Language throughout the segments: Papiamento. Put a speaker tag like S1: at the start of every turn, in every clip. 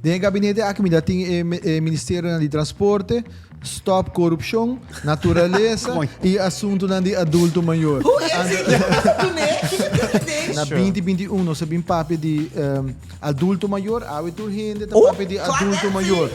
S1: Den e gabinete aki mi ta tin e e ministerionan di transporte, stop corupcion, naturalesa y asuntonan di adulto mayor.
S2: Who is he? Kiko ta dun'é? Kiko tin dun'é?
S1: Na 2021 nos a bin papia di adulto mayor, awe tur hende ta
S2: Oh,
S1: papia di adulto mayor.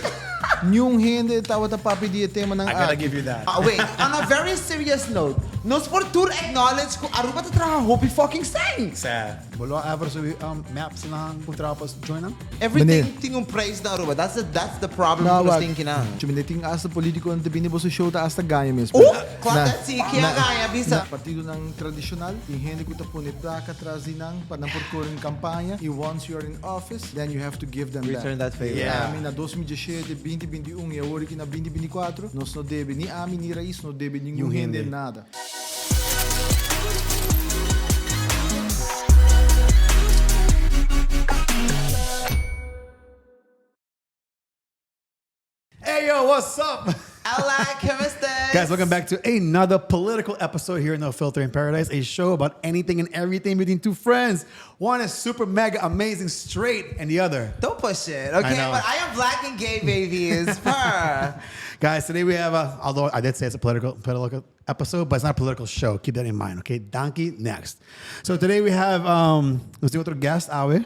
S1: Niun hende tabata papia di e temanan
S3: I gotta
S1: aki.
S3: give you that.
S2: Ah, wait, on a very serious note, nos por tur acknowledge ku Aruba ta traha hopi fucking sèn.
S3: Sè. Bo lo ever subi maps nan ku traha pa join nan?
S2: Everything
S1: Meneer.
S2: tin un prijs na Aruba. That's the, that's the problem
S1: No,
S2: ku nos
S1: wak.
S2: tin kinan.
S1: Chu mende tin hasta politiconan ta bini boso show ta hasta gaña mes.
S2: Uh,
S1: Na,
S2: klap dat si, ken a
S1: na,
S2: gaña
S1: na
S2: bisa?
S1: partidonan tradicional tin hende ku ta pone placa tras di nan pa nan por core un campaña y once you are in office then you have to give them back.
S2: Return that favor.
S3: Yeah.
S1: Ami na 2017, 2021 y awor aki na 2024 nos no debe ni ami ni Raiz no debe ningun
S3: Niun
S1: hende
S3: hende.
S1: nada.
S3: Hey yo, what's up?
S2: Hola, ¿cómo estás?
S3: Guys, welcome back to another political episode here in No Filter in Paradise, a show about anything and everything between two friends. One is super mega amazing straight, and the other.
S2: Don't push it,
S3: I
S2: okay?
S3: know.
S2: But I am black and gay, babies. Purr.
S3: Guys, today we have a, although I did say it's a political political episode, but it's not a political show. Keep that in mind, okay? Donkey next. So today we have um nos tin otro guest awe.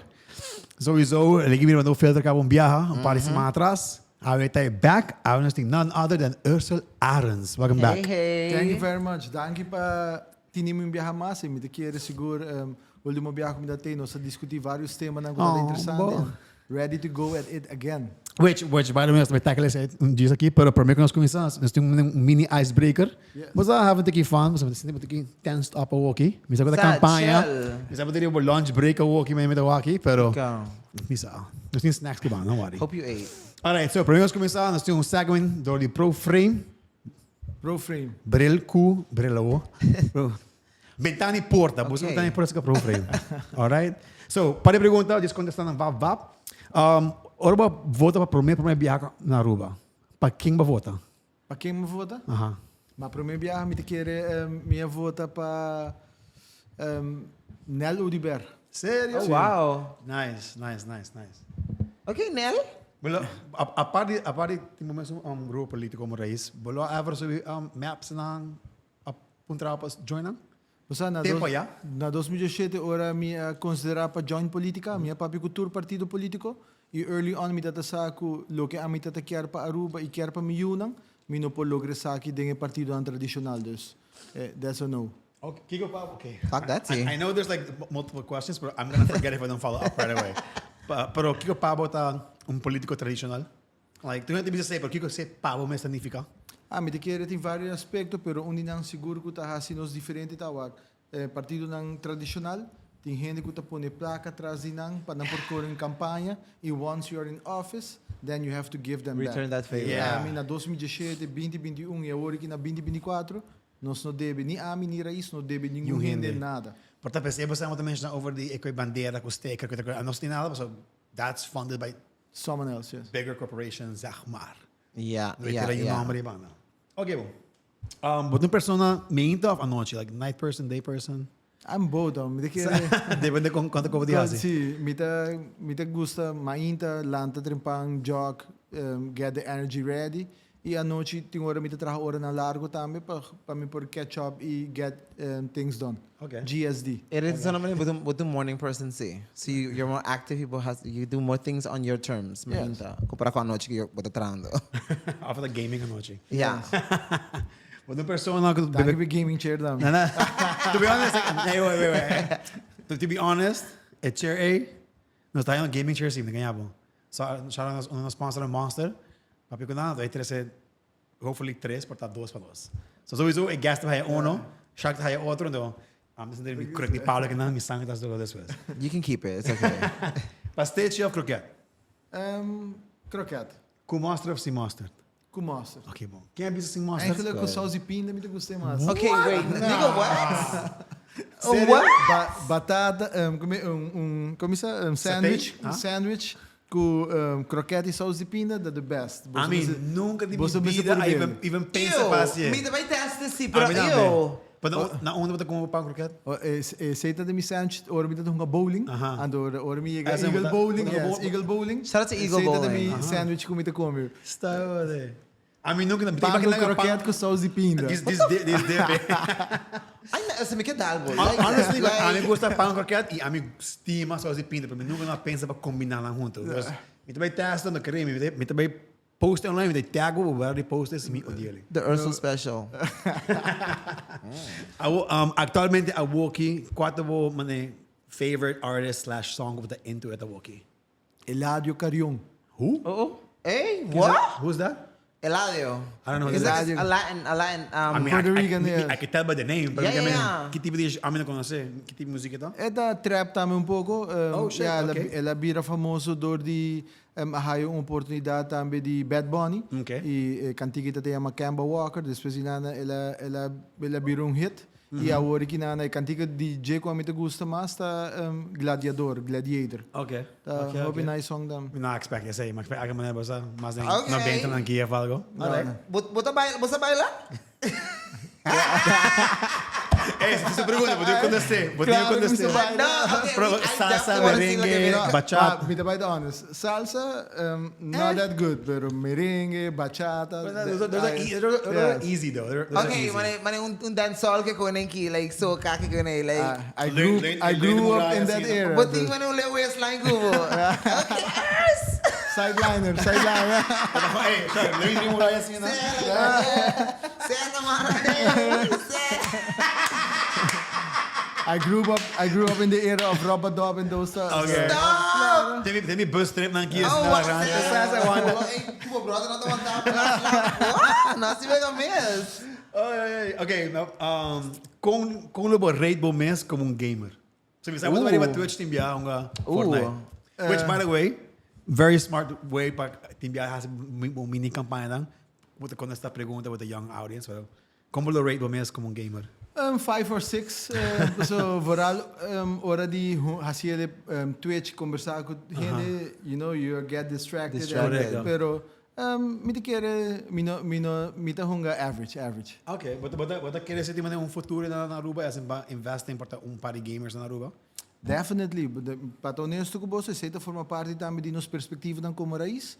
S3: Sowieso, el mira no filter cabo un viaja, un par de semanas atrás. Awe ta back. Awe nos tin none other than Ursel Arends. Welcome
S2: Hey,
S3: back.
S2: hey.
S1: Thank you very much. Danki pa tini mi un biaha mas. Y mi ta kere sigur um, ultimo biaha cu mi ta tey, nos a discuti varios temanan cu ta
S3: Oh,
S1: interesante.
S3: bo.
S1: And ready to go at it again.
S3: Which, which by the way, nos ta tackle esey un dies aki, pero prome cu nos cuminsa, nos tin un mini icebreaker.
S1: Yes.
S3: Bo sa have un tiki fun, bo sa sinti bo tiki tensed up awoki. Mi sa cu ta
S2: Sa,
S3: campaña.
S2: chill.
S3: Mi sa bo tin bo lunch break awoki, mi ta waki, pero
S2: Go.
S3: mi sa. Nos tin snacks cu ban, no worry.
S2: Hope you ate.
S3: Alright, so prome cu nos cuminsa, nos tin un segment door di Pro Frame.
S1: Pro Frame.
S3: Bril cu bril awo. Bentana y porta. Busca
S2: Ok.
S3: bentana y porta, busca Pro Frame. Alright. So, pa de pregunta, just contesta nan vap vap. Um, ora bo vota pa prome prome biaha na Aruba, pa ken bo vota?
S1: Pa ken mi vota?
S3: Aha.
S1: Ma prome biaha mi ta kere um, mi a vota pa um, Nel Oduber.
S3: Serio?
S2: Oh, wow.
S3: Nice, nice, nice, nice.
S2: Ok, Nel.
S3: Bo apart di, apart di tin bo mes un grupo politico como Raiz, bo lo ever subi um, maps nan a puntra pa join nan?
S1: Bo sa, na
S3: Tempo
S1: dos,
S3: ya?
S1: na 2017 ora mi a considera pa join politica, mi a papia cu tur partido politico y early on mi tata sa cu loke ami tata kier pa Aruba y kier pa mi yunan, mi no por logra esaki den e partidonan tradicional, dus eh, that's a no.
S3: Okay, Kiko pa, okay.
S2: Fuck that,
S3: I,
S2: sí.
S3: I know there's like multiple questions, but I'm gonna forget if I don't follow up right away. Pa, pero Kiko pa bo ta un politico tradicional? Like, tu gente bisa say, pero kiko se pa bo mes significa?
S1: Ah, mi ta kere tin varios aspecto, pero un di nan sigur cu ta haci nos diferente ta wak eh, partidonan tradicional, tin hende cu ta pone placa tras di nan pa nan por core un campaña y once you are in office, then you have to give them back.
S2: Return that favor.
S3: Yeah.
S1: Ami na 2017, 2021 y awor aki na 2024, nos no debe ni ami ni Raiz no debe ningun
S3: Niun
S1: hende
S3: hende.
S1: nada.
S3: Por ta pensé, bo ta menciona over di e bandera cu sticker, cu ta, nos tin nada, so that's funded by
S1: Someone else, yes.
S3: bigger corporations, zeg maar.
S2: Ja,
S3: No
S2: ja,
S3: yeah,
S2: ja.
S3: nomber y banda. Ok, bon. Um, bo ta un persona mainta of anochi? Like night person, day person?
S1: I'm both, um, mi ta kere...
S3: Depende con cuanto copo di hasi.
S1: Sí, mi ta, mi ta gusta mainta, lanta trempan, jog, um, get the energy ready. Y anochi tin ora mi ta traha oranan largo tambe pa pa mi por catch up y get um, things done.
S3: Okay.
S1: GSD.
S2: It is okay. Bo ta, bo ta morning person sí. So you, you're more active, you, has, you do more things on your terms.
S1: Yes.
S2: Mainta. Compara cu anochi cu bo ta trahando.
S3: Of ta gaming anochi.
S2: Ja.
S3: Bo ta un persona cu
S1: Danki pa e gaming chair tambe.
S3: Na, na. To be honest, like, hey, wait, wait, wait. To, to be honest, e chair ei, nos ta haña gaming chair sí, mi ta gaña bo. So, shout out nos, nos sponsor Monster. Papia cu nan, ei trece hopefully tres, por ta dos pa nos. So sowieso e guest ta haya uno, Shark ta haya otro, enton ami ta sinti mi kruk di palo akinan, mi sangre ta solo despues.
S2: You can keep it, it's okay.
S3: Pastechi of kroket?
S1: Um, kroket.
S3: Cu mosterd of sin mosterd?
S1: Cu mosterd.
S3: Ok, bon. Ken a bisa sin mosterd?
S1: Eigenlijk cu saus di pinda mi ta gusta mas.
S2: Okay, wait, nigga, what?
S1: Serio?
S2: What?
S1: Ba batata, um, come, un, un, come sa, um sandwich,
S3: Satay?
S1: un sandwich cu um, kroket y saus di pinda, ta the best.
S3: I mean, nunca di mi
S1: boso mester
S3: vida I
S1: prob'é.
S3: even, even pensa pa hacié.
S2: Mi ta bay test si, pero
S3: A mi tambe.
S2: ew.
S3: Pa na, na unda bo ta come pan kroket?
S1: Oh, esey ta den mi sandwich ora mi ta hunga bowling.
S3: Aha.
S1: Anto ora, ora mi yega
S3: Ese
S1: Eagle
S3: bo ta-
S1: Bowling,
S3: bo ta
S1: yes,
S3: bo-
S1: Eagle Bowling.
S2: Shout out to Eagle
S1: Esey ta den mi
S2: Bowling.
S1: sandwich ku mi ta come.
S3: Sta jode. Ami nunca na
S1: Pan ku kroket ku saus di pinda.
S3: This this this dip.
S2: Ay, na, ese mi ke dal bo. Like,
S3: Honestly,
S2: like,
S3: ami gusta pan kroket y ami stima saus di pinda, pero mi nunca na pensa pa combina nan hunto. Because mi ta bay testa, no kere, mi ta bay post online, mi ta tag bo, bo repost es mi odiele.
S2: The Ursel Special.
S3: Awo, actualmente awoki, cua ta bo mane favorite artist slash song cu bo ta into at awoki?
S1: Eladio Carrion.
S3: Who?
S2: Oh, oh. Hey, what?
S3: Who's that?
S2: Eladio.
S3: I don't know who
S2: It's
S3: that
S2: like
S1: is.
S2: a Latin, a Latin,
S3: I mean,
S1: Puerto
S3: I,
S1: Rican,
S3: I,
S1: yeah.
S3: I can tell by the name, pero
S2: Yeah,
S3: yeah,
S2: yeah.
S3: ki tipo di ami no conoce? Ki tipo di musica ta?
S1: E ta trap tambe un poco.
S3: Oh, shit,
S1: ja,
S3: okay.
S1: el a bira famoso door di a haya un oportunidad tambe di Bad Bunny.
S3: Okay.
S1: Y e cantica ta yama Kemba Walker. Despues di nada el a, el a, el a bira un hit. Y awor ki nana e cantica di dje cu a mi ta gusta mas ta Gladiador, Gladiator.
S3: Okay.
S1: Ta
S3: okay,
S1: hopi
S3: okay.
S1: nice song dam.
S3: Mi no expect esey, mi expect algo manera bosa mas den
S2: Okay.
S3: 90 nan ki of algo.
S1: No, no.
S2: Bo, bo ta baila, bo sa baila?
S3: Ey, si tu pregunta, bo tin contesté. Bo tin
S1: Claro que mi
S3: contesté.
S1: sa baila.
S2: No, okay.
S3: Pero
S2: I
S3: salsa,
S2: definitely wanna see like a
S3: merengue,
S2: video.
S3: bachata.
S1: Ma, mi ta bai honest. Salsa, not that good, pero merengue, bachata.
S3: But those are, those are
S1: Yes.
S3: easy though. Those are
S2: Okay,
S3: easy.
S2: mane, mane un dancehall ke kone ki, like soca ke kone, like.
S1: I grew, I grew up in that era.
S2: Bo tin mane un leo waistline kubo. Okay, ers.
S1: Sideliner, sideliner.
S3: Hey, sorry, Luis Rimuraya asina.
S2: Sesa mara.
S1: I grew up in the era of Rub-a-Dub and those stuff.
S3: Okay.
S2: Stop!
S3: Tem mi bus trip nan ki
S2: Oh,
S3: asina
S2: what?
S3: grande. Sesa wanda.
S2: Hey, kubo brother, no te aguantaba. What? No, si mega miss.
S3: Ay, ay, ay. Okay, no, con lo bo rate bo mes como un gamer? So, mi sabe uh. Twitch tin bia hunga Fortnite. Which, by the way, very smart way pa tin bia hace un mini campaña dan. Bo ta contesta pregunta with a young audience. Pero, con bo lo rate bo mes como un gamer?
S1: 5 or 6. So, vooral ora di haci Twitch, conversa cu hende, you get distracted.
S2: Distracted.
S1: Pero mi ta kere, mi no, mi no, mi ta hunga average, average.
S3: Okay, but kere si tin un futuro na Aruba as in investing pa un par di gamers na Aruba?
S1: Definitely. Pa ta honesto cu bo, esey ta forma parti tambe di nos perspectiva dan como Raiz.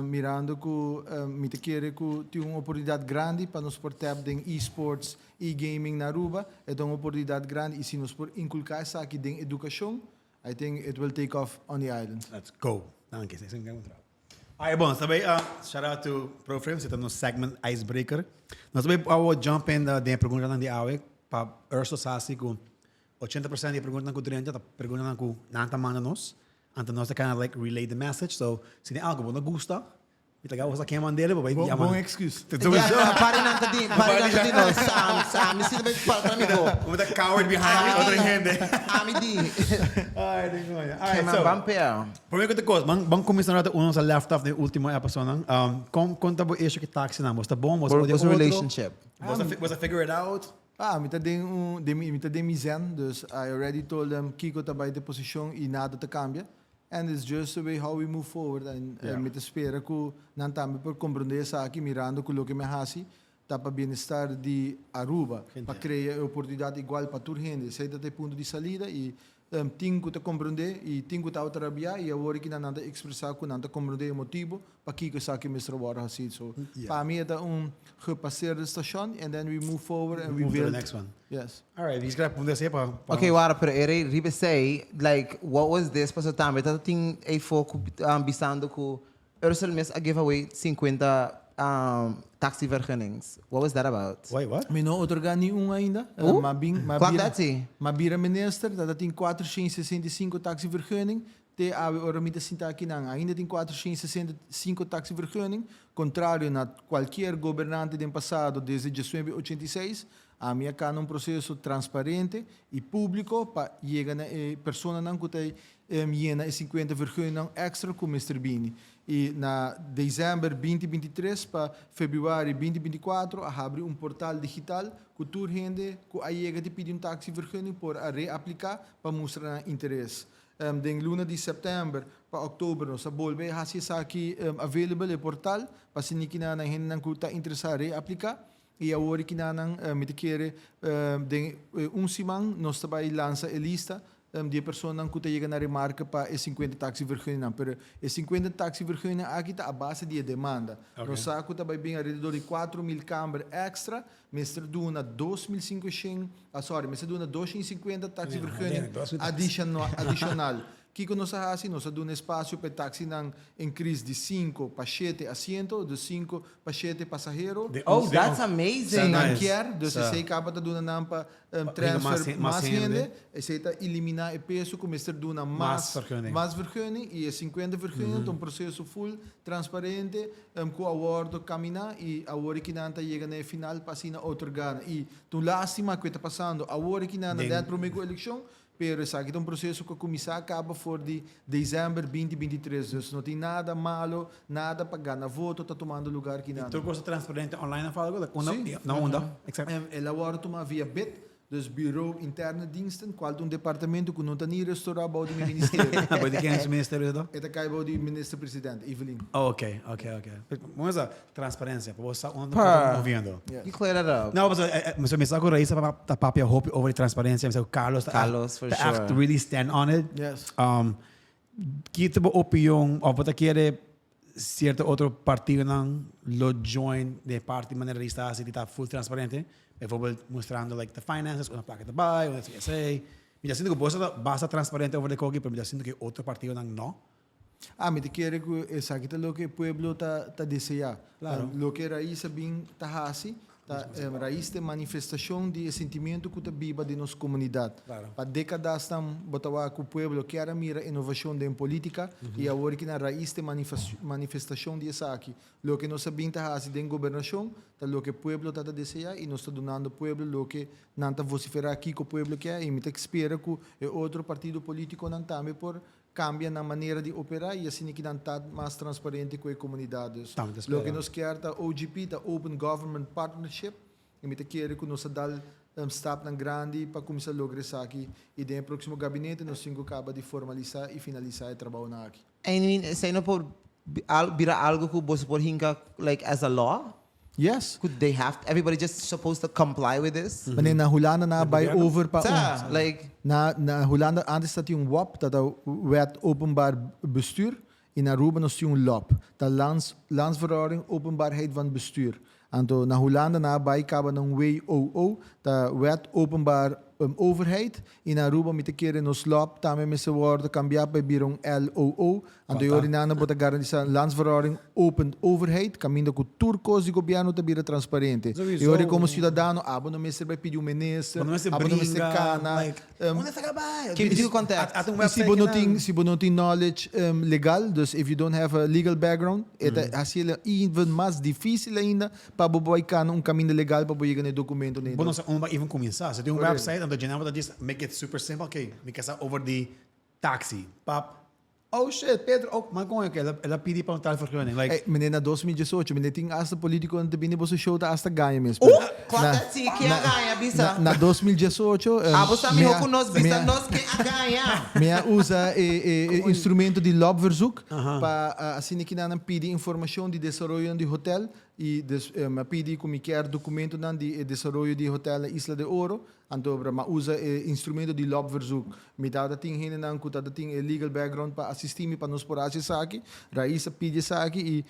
S1: Mirando cu mi ta kere cu tin un oportunidad grandi pa nos por tap den e-sports e gaming na Aruba. E un oportunidad grandi y si nos por inculca esaki den educacion, I think it will take off on the island.
S3: Let's go. Dank je. Esey ta un trabou. Ay, bon, sabi, shout out to ProFrame, esey ta nos segment Icebreaker. Nos tambe a jump in den pregunta di awe pa Urso Sassi cu 80% di pregunta cu drenta ta pregunta cu nan ta manda nos. Anto nos ta kind of like relay the message. So, si tin algo bo no gusta, mi ta gaba ken mandele, bo
S1: Bon, bon excuse.
S2: Yeah, pare nan ta di, pare nan ta di no. Sam, Sam, mi sinto para amigo.
S3: With a coward behind me, otro hende.
S2: Ami di.
S3: Ay, demonio. All right,
S2: Kema
S3: so,
S2: vampiro.
S3: Prome cu cos, ban cuminsa na unda nos left off den ultimo episode nan. Con ta bo issue cu taxi nan? Bo ta bon? Bo
S2: What's a relationship?
S3: Bo figure it out?
S1: Ah, mi ta den un den mi ta den mi zen, dus I already told them kiko ta bay de posicion y nada ta cambia. And it's just the way how we move forward. And mi ta spera cu nan tambe por comprende esaki, mirando cu loke mi hasi ta pa bienestar di Aruba, pa crea e oportunidad igual pa tur hende. Esey ta e punto di salida y tin cu ta comprende y tin cu ta rabia y awor cu nan ta expresa cu nan ta comprende e motibo pa kiko esaki mester wordo haci. So, pa mi ta un gepasseerde station and then we move forward and we
S3: Move to
S1: build.
S3: the next one.
S1: Yes.
S3: All right, wie schrijft punto pa, pa
S2: Okay, wara, pero ere ribe say, like, what was this? Paso tambe, tata tin e foco bisando ku Ursula mes a give away 50 taxivergunnings. What was that about?
S3: Wait, what?
S1: Mi no otorga ni un ainda. M'a bin, m'a
S2: Kwak
S1: bira,
S2: dat si?
S1: M'a bira minister, dat tin 465 taxivergunning. Te awe ora mi ta sinta aki nan. Ainda tin 465 taxivergunning. Contrario na cualkier gobernante den pasado desde 1986, ami a cana un proceso transparente y publico pa yega na e persona nan cu ta yena e 50 vergunning extra cu mester bini. Y na december 2023 pa februari 2024 a habri un portal digital cu tur hende cu a yega di pidi un taxivergunning por a reaplica pa mustra interes. Den luna di september pa october nos a bolbe haci esaki available, e portal, pa asina na hende cu ta interesa reaplica. Y awor kinanan mi ta kere den un siman nos ta bay lansa e lista di e personanan cu ta yega na remarca pa e 50 taxiverguningnan. Pero e 50 taxiverguningnan aki ta a base di e demanda. Nos sa cu ta bay bin alrededor di 4000 camber extra, mester duna 2500, ah sorry, mester duna 250 taxivergunning adicional. Kiko nos a hasi? Nos a duna espasio pa e taksinan inkris di sinku pa shete asiento, dus sinku pa shete pasahero.
S2: Oh, that's amazing!
S1: Si nan kier, dus esei kaba ta duna nan pa transfer mas hende. Esei ta eliminá e peso ku mester duna mas mas vergunning. I e sinkuenta vergunning ta un proseso full transparente ku a wòrdu kaminá i awor e kinan ta yega na e final pa asina otorgá nan. I ta un lástima ku e ta pasando awor e kinan na dèt promé ku elekshon, Pero esaki ta un proceso cu a cuminsa caba for di december 2023, dus no tin nada malo, nada pa gana voto ta tumando lugar kinan.
S3: Y tur cos ta transparente online of algo? Like unda,
S1: Si.
S3: na unda? Exact.
S1: El a wordo tuma via bid, dus Bureau Interne Diensten, cual ta un departamento cu no ta ni restaura bou di mi ministerio.
S3: Bou di ken su ministerio ta?
S1: E ta cay bou di minister president, Evelyn.
S3: Oh, ok, ok, ok. Bo mester transparencia, pa bo sa unda bo ta moviendo.
S2: You clear that up.
S3: No, pasobra mi sa cu Raisa ta papia hopi over di transparencia, mi sa cu Carlos ta
S2: Carlos, for
S3: ta echt
S2: sure.
S3: really stand on it.
S1: Yes.
S3: Ki ta bo opinion of bo ta kere cierto otro partidonan lo join den parti manera Raisa ta haci di ta full transparente? Bijvoorbeeld mustrando like the finances, unda placa ta bay, unda esey esey. Mi ta sinti cu bo ta basta transparente over de koki, pero mi ta sinti cu e otro partidonan no.
S1: Ah, mi ta kere ku esaki ta loke e pueblo ta ta deseá.
S3: Claro.
S1: Loke Raiz a bin ta hasi ta Raiz ta e manifestashon di e sentimiento ku ta biba den nos komunidat.
S3: Claro.
S1: Pa dékadasnan bo ta wak ku pueblo kier a mira inovashon den polítika i awor ki nan Raiz ta e manifestashon di esaki. Loke nos a bin ta hasi den gobernashon ta loke pueblo ta ta deseá i nos ta dunando pueblo loke nan ta vosiferá kiko pueblo kier i mi ta spera ku e otro partido polítikonan tambe por cambia nan manera di opera y asina ki nan ta mas transparente cu e comunidad. Dus
S3: Tambe ta spera.
S1: loke nos kier ta OGP, ta Open Government Partnership, y mi ta kere cu nos a dal stapnan grandi pa cuminsa logra esaki y den e proximo gabinete nos tin cu caba di formalisa y finalisa e trabaonan aki.
S2: I mean, esey no por bira algo cu boso por hinca like as a law?
S1: Yes.
S2: Cu they have, everybody just supposed to comply with this?
S1: Wanneer na Hulanda nan a bay over pa un.
S2: Sa, like.
S1: Na na Hulanda antes ta tin un WOB, ta ta Wet Openbaar Bestuur, y na Aruba nos tin un LOB, ta Lands Landsverordening Openbaarheid van Bestuur. Anto na Hulanda nan a bay caba na un WOO, ta Wet Openbaar Overheid, y na Aruba mi ta kere nos LOB tambe mester wordo cambia pa e bira un LOO, Anto e ordinanza bo ta garantisa landsverordening open overheid, caminda cu tur cos di gobierno ta bira transparente. E ora como ciudadano abo no mester bay pidi un minister,
S3: Bo no mester
S1: abo no mester
S3: bringa,
S1: cana.
S3: like, unda ta bay?
S2: Keep you contact.
S3: At un
S1: Y si
S3: website
S1: bo no
S3: kinan.
S1: tin, si bo no tin knowledge legal, dus if you don't have a legal background, e ta haci el even mas dificil ainda pa bo bay cana un caminda legal pa bo yega na e documento
S3: Bo no sa unda even cuminsa. Si tin un
S1: Correcto.
S3: website, anto djena bo ta djis make it super simple, okay, mi ke sa over di taxi, pap. Oh shit, Pedro, oh, maar kon ik, el a pidi pa un tal vergunning, like.
S1: Ey, meneer, na 2018, meneer tin hasta politiconan ta bini boso show ta hasta gaña mes.
S2: Uh, cuanto a si, ken a gaña, bisa?
S1: Na 2018,
S2: Abo sa miho cu nos, bisa nos ken a gaña.
S1: Mi a usa e e instrumento di lobverzoek pa asina ki nan a pidi informacion di desaroyonan di hotel y des mi a pidi cu mi kier documentonan di e desaroyo di hotel na Isla de Oro. Anto m'a usa e instrumento di lobverzoek. Mi tabata tin hendenan ku tabata tin e legal background pa asistí mi pa nos por hasi esaki. Raiz a pidi esaki i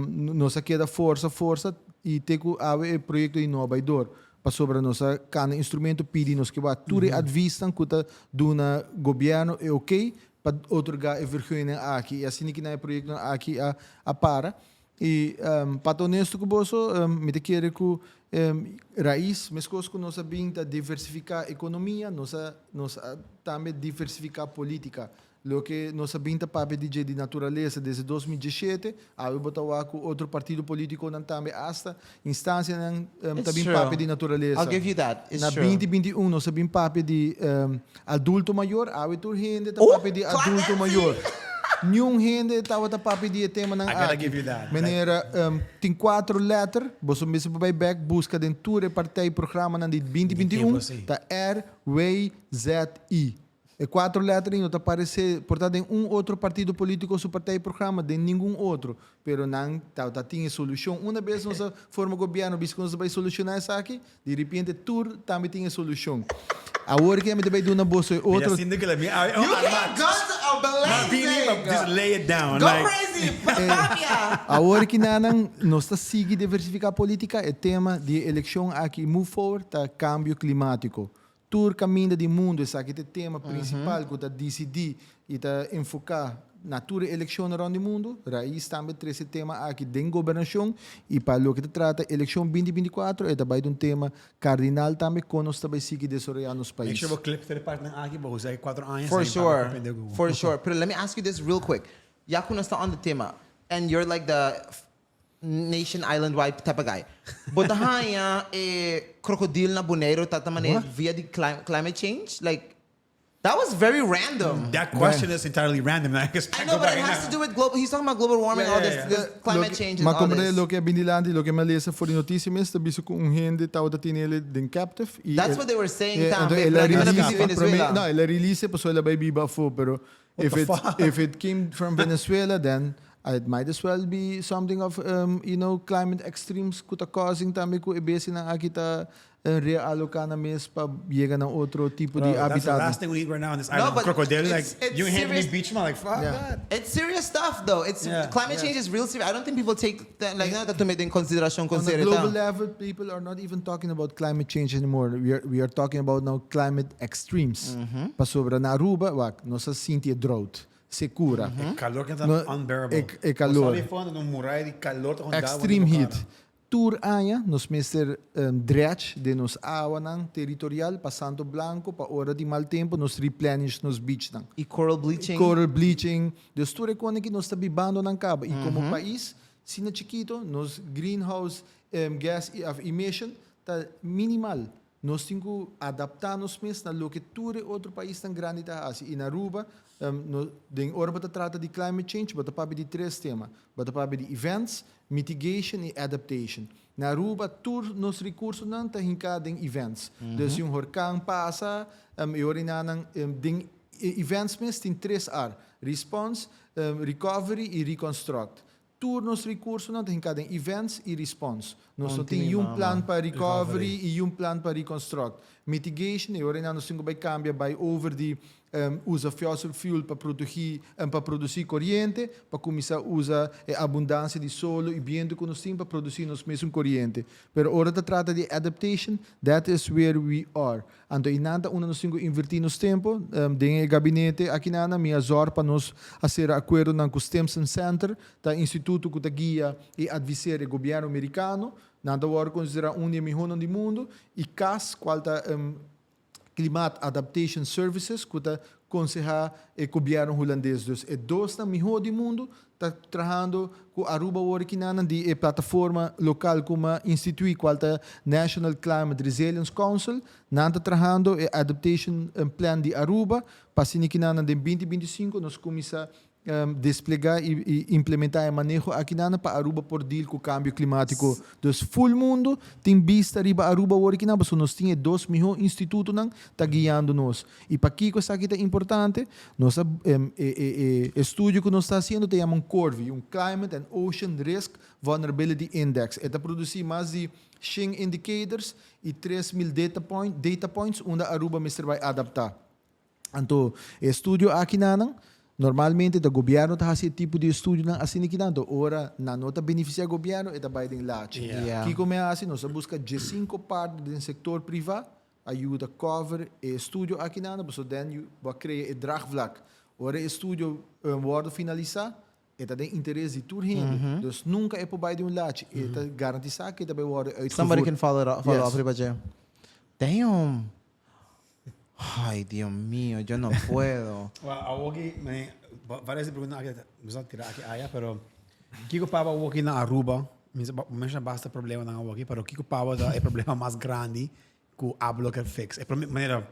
S1: nos a keda forsa forsa i te ku awe e proyekto di no a bai dor. Pasobra nos a kana instrumento pidi nos ke wak tur e advisnan ku ta duna gobièrnu e okey pa otorgá e vergunning aki. I asina ki nan e proyektonan aki a para. I pa ta honesto ku boso, mi ta kere ku Raiz, meskos ku nos a bin ta diversifiká ekonomia, nos a nos a tambe diversifiká polítika. Loke nos a bin ta papia di dje di naturalesa desde 2017, awe bo ta wak ku otro partido polítikonan tambe asta instansianan ta
S2: It's
S1: bin
S2: true.
S1: papia di naturalesa.
S2: I'll give you that. It's
S1: Na
S2: true.
S1: 2021 nos a bin papia di Adulto mayor, awe tur hende ta
S2: Oh,
S1: papia di adulto mayor. Niun hende tabata papia di e temanan
S3: I gotta
S1: aki.
S3: give you that.
S1: Manera, tin cuatro letter, boso mester por bay bek busca den tur e partij programanan di 2021,
S3: Di tempo, si.
S1: ta R, W, Z, I. E cuatro letter no ta parece por ta den un otro partido politico su partijprogramma, den ningun otro. Pero nan ta ta tin e solucion. Una bes nos a forma gobierno bisa cu nos ta bay soluciona esaki, di repente tur tambe tin e solucion. Awor ke mi ta bay duna boso e otro.
S3: Mi a sinti cu la mi a
S2: You came guns a blazing!
S3: Just lay it down.
S2: Go crazy! Papia!
S1: Awor ki nanan nos ta sigui diversifica politica, e tema di e eleccion aki move forward ta cambio climatico. Tur caminda di mundo esaki ta e tema principal cu ta dicidi y ta enfoca na tur e eleccionnan rond di mundo. Raiz tambe trece e tema aki den gobernacion y pa loke ta trata eleccion 2024 e ta bay ta un tema cardinal tambe con nos ta bay sigui desaroya nos
S3: Make
S1: pais.
S3: sure bo clip tur e partnan aki bo usa e cuatro aña
S2: For
S3: sin papia
S2: sure,
S3: comprende cu.
S2: for sure. Pero let me ask you this real quick. Ya cu nos ta on the tema and you're like the nation island wide type of guy. Bo ta haña e krokodil na Boneiru ta ta manera via di climate change? Like, that was very random.
S3: That question is entirely random. I
S2: I know, but it has to do with global, he's talking about global warming, all this, this climate change and
S1: Ma
S2: all
S1: comprende
S2: this.
S1: loke a bini dilanti, loke mi a lesa for di noticia mes ta bisa cu un hende tabata tene el den captive y
S2: That's
S1: el-
S2: what they were saying
S1: Eh,
S2: tambe,
S1: anto el a
S2: pero aki
S1: release
S2: na Venezuela.
S1: prome- no, el a release pasobra el a bay biba afo, pero If
S3: the
S1: it,
S3: fuck?
S1: if it came from Venezuela, then it might as well be something of, climate extremes ku ta causing tambe ku e bestianan aki ta realoca nan mes pa yega na otro tipo di
S3: Bro, that's the
S1: habitat.
S3: last thing we need right now in this
S2: No,
S3: island.
S2: but
S3: Crocodile, like,
S2: it's
S3: you hand me
S2: serious-
S3: beach man, like, fuck that.
S2: It's serious stuff though. It's climate change is real serious. I don't think people take that, like, no ta tuma den consideracion con
S1: On a
S2: seriedad.
S1: global level, people are not even talking about climate change anymore. We are talking about now climate extremes. Pasobra na Aruba, wak, nos a sinti e drought, secura.
S3: E calor que ta
S1: No,
S3: unbearable.
S1: e calor.
S3: Bo sali fondo un muraya di calor ta con
S1: Extreme heat. Tur aña nos mester dredge den nos awanan territorial pa Santo Blanco pa ora di mal tempo nos replenish nos beachnan.
S2: Y coral bleaching.
S1: Coral bleaching. Dus tur e kone ki nos ta bibando nan caba. Y como pais, sina chikito, nos greenhouse gas of emission ta minimal. Nos tin ku adaptá nos mes na loke tur e otro paisnan grandi ta hasi. I na Aruba, no, den ora bo ta trata di climate change, bo ta papia di tres tema. Bo ta papia di events, mitigation i adaptation. Na Aruba tur nos rekursonan ta hinká den events. Dus si un horkan pasa, e ora nan den events mes tin tres R, response, recovery i reconstruct. Tur nos recursonan ta hinca den events y response. Nos no tin yun plan pa recovery y yun plan pa reconstruct. Mitigation, e ora nan nos tin cu bay cambia bay over di usa fossil fuel pa produgi pa produci coriente pa cuminsa usa e abundancia di solo y biento cu nos tin pa produci nos mesun coriente. Pero ora ta trata di adaptation, that is where we are. Anto i nan ta unda nos tin ku invertí nos tempu. Den e gabinete akinana mi a zòrg pa nos a sera akuerdonan ku Stimson Center, ta instituto ku ta guia i adviser e gobièrnu merikano. Nan ta wòrdu konsiderá un di e mihónan di mundu. I cas, kual ta Klimaat Adaptation Services, ku ta konsehá e gobièrnu hulandes. Dus e dosnan mihó di mundu ta trahando ku Aruba awor kinanan di e plataforma lokal ku a instituí kual ta National Climate Resilience Council. Nan ta trahando e Adaptation Plan di Aruba pa asina kinanan den 2025 nos kuminsá desplegá i implementá e maneho akinanan pa Aruba por deal ku kambio klimátiko. Dus ful mundu tin bista riba Aruba awor kinan pasobra nos tin e dos mihó institutonan ta guiando nos. I pakiko esaki ta importante? Nos a e e e estudio ku nos ta hasiendo ta yama un CORVI, un Climate and Ocean Risk Vulnerability Index. E ta produsí mas di shen indicators i 3000 data point data points unda Aruba mester bai adaptá. Anto e estudio aki nanan, normalmente ta gobièrnu ta hasi e tipo di estudionan asina kinan, anto ora nan no ta benefisiá gobièrnu e ta bai den lachi. Kiko mi a hasi? Nos a buska diesinko partner den sektor privá a yuda cover e estudio aki nan, pasobra den yu bo a crea e draagvlak. Ora e estudio wordo finalisa, e ta den interes di tur hende. Dus nunca e por bay den un lachi. E ta garantisa cu e ta bay wordo uitgevoerd.
S2: Somebody can follow it up, follow up riba dje. Damn. Ay, Dios mío, yo no puedo.
S3: Well, awoki, me, varias preguntas aki, mi sa tira aki aya, pero kiko paba awoki na Aruba? Mi sa menciona basta problema nan awoki, pero kiko paba ta e problema mas grandi ku abo lo ke fix? E prome manera,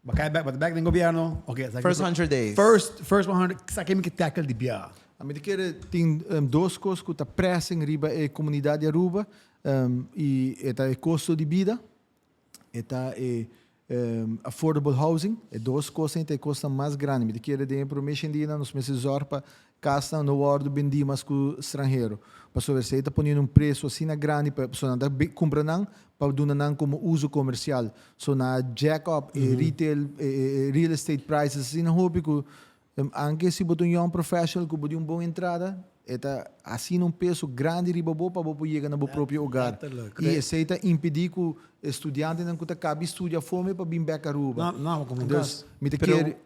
S3: ba kai bek, ba ta bek den gobierno, okay, esaki
S2: First 100 days.
S3: First 100, esaki mi ke tackle di bia.
S1: Ami ta kere tin dos kos ku ta pressing riba e komunidat di Aruba, i e ta e kosto di bida, e ta e. Affordable housing, e dos cosnan ta e cosnan mas grandi. Mi ta kere den e prome shen dianan nos mester zorg pa casnan no wordo bendi mas cu stranhero. Pasobra esey ta poniendo un precio asina grandi pa pasobra nan ta cumpra nan pa duna nan como uso comercial. So nan a jack up e retail, e real estate prices asina hopi cu Anke si bo ta un young professional ku bo di un bon entrada, e ta asina un peso grandi riba bo pa bo por yega na bo propio hogar. I esei ta impedí ku e studiantenan ku ta kabi studia fome pa bin bek Aruba. Dus mi ta kere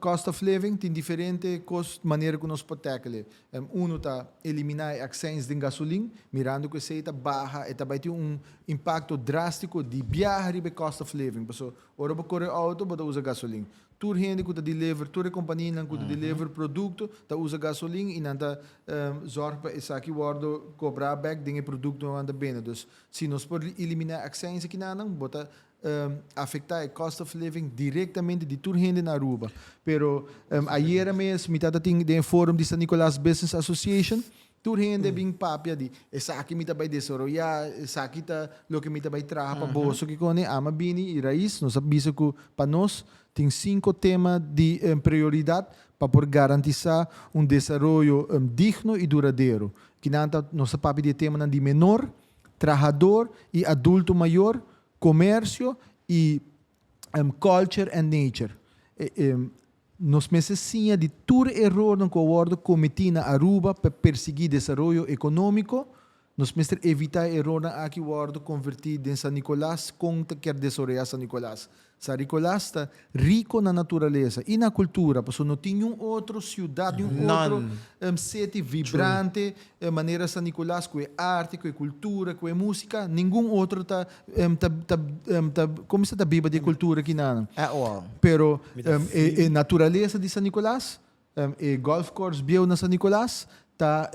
S1: cost of living tin diferente kos manera ku nos por tackle. Uno ta eliminá e akseins den gasolin, mirando ku esei ta baha e ta bai tin un impakto drástiko di biaha riba e cost of living. Pasobra ora bo kore outo bo ta usa gasolin. Tur hende ku ta deliver, tur e kompanianan ku ta deliver produkto ta usa gasolin i nan ta zòrg pa esaki wòrdu kobrá bèk den e produkto ku nan ta bende. Dus, si nos por eliminá e aksèns akinanan, bo ta afektá e cost of living direktamente di tur hende na Aruba. Pero ayera mes mi tabata tin den e forum di San Nicolas Business Association, Tur hende bin papia di, esaki mi ta bai desaroyá, esaki ta loke mi ta bai traha pa boso. Kiko ne ama bini i Rais nos a bisa ku pa nos tin sinku tema di prioridat pa por garantisá un desaroyo digno i duradero. Kinan ta nos a papia di e temanan di menor, trahador i adulto mayor, komersio i culture and nature. Nos mester siña di tur e erornan ku a wòrdu kometí na Aruba pa persiguí desaroyo ekonómiko. Nos mester evitá e erornan aki wòrdu konvertí den San Nicolas kon ta kier desaroyá San Nicolas. San Nicolas ta riko na naturalesa i na kultura pasobra no tin niun otro siudat, niun otro seti vibrante manera San Nicolas ku e arte, ku e kultura, ku e músika, ningun otro ta ta ta ta como se ta biba di e cultura aki nan.
S2: At all.
S1: Pero e e naturalesa di San Nicolas, e golf course bieu na San Nicolas ta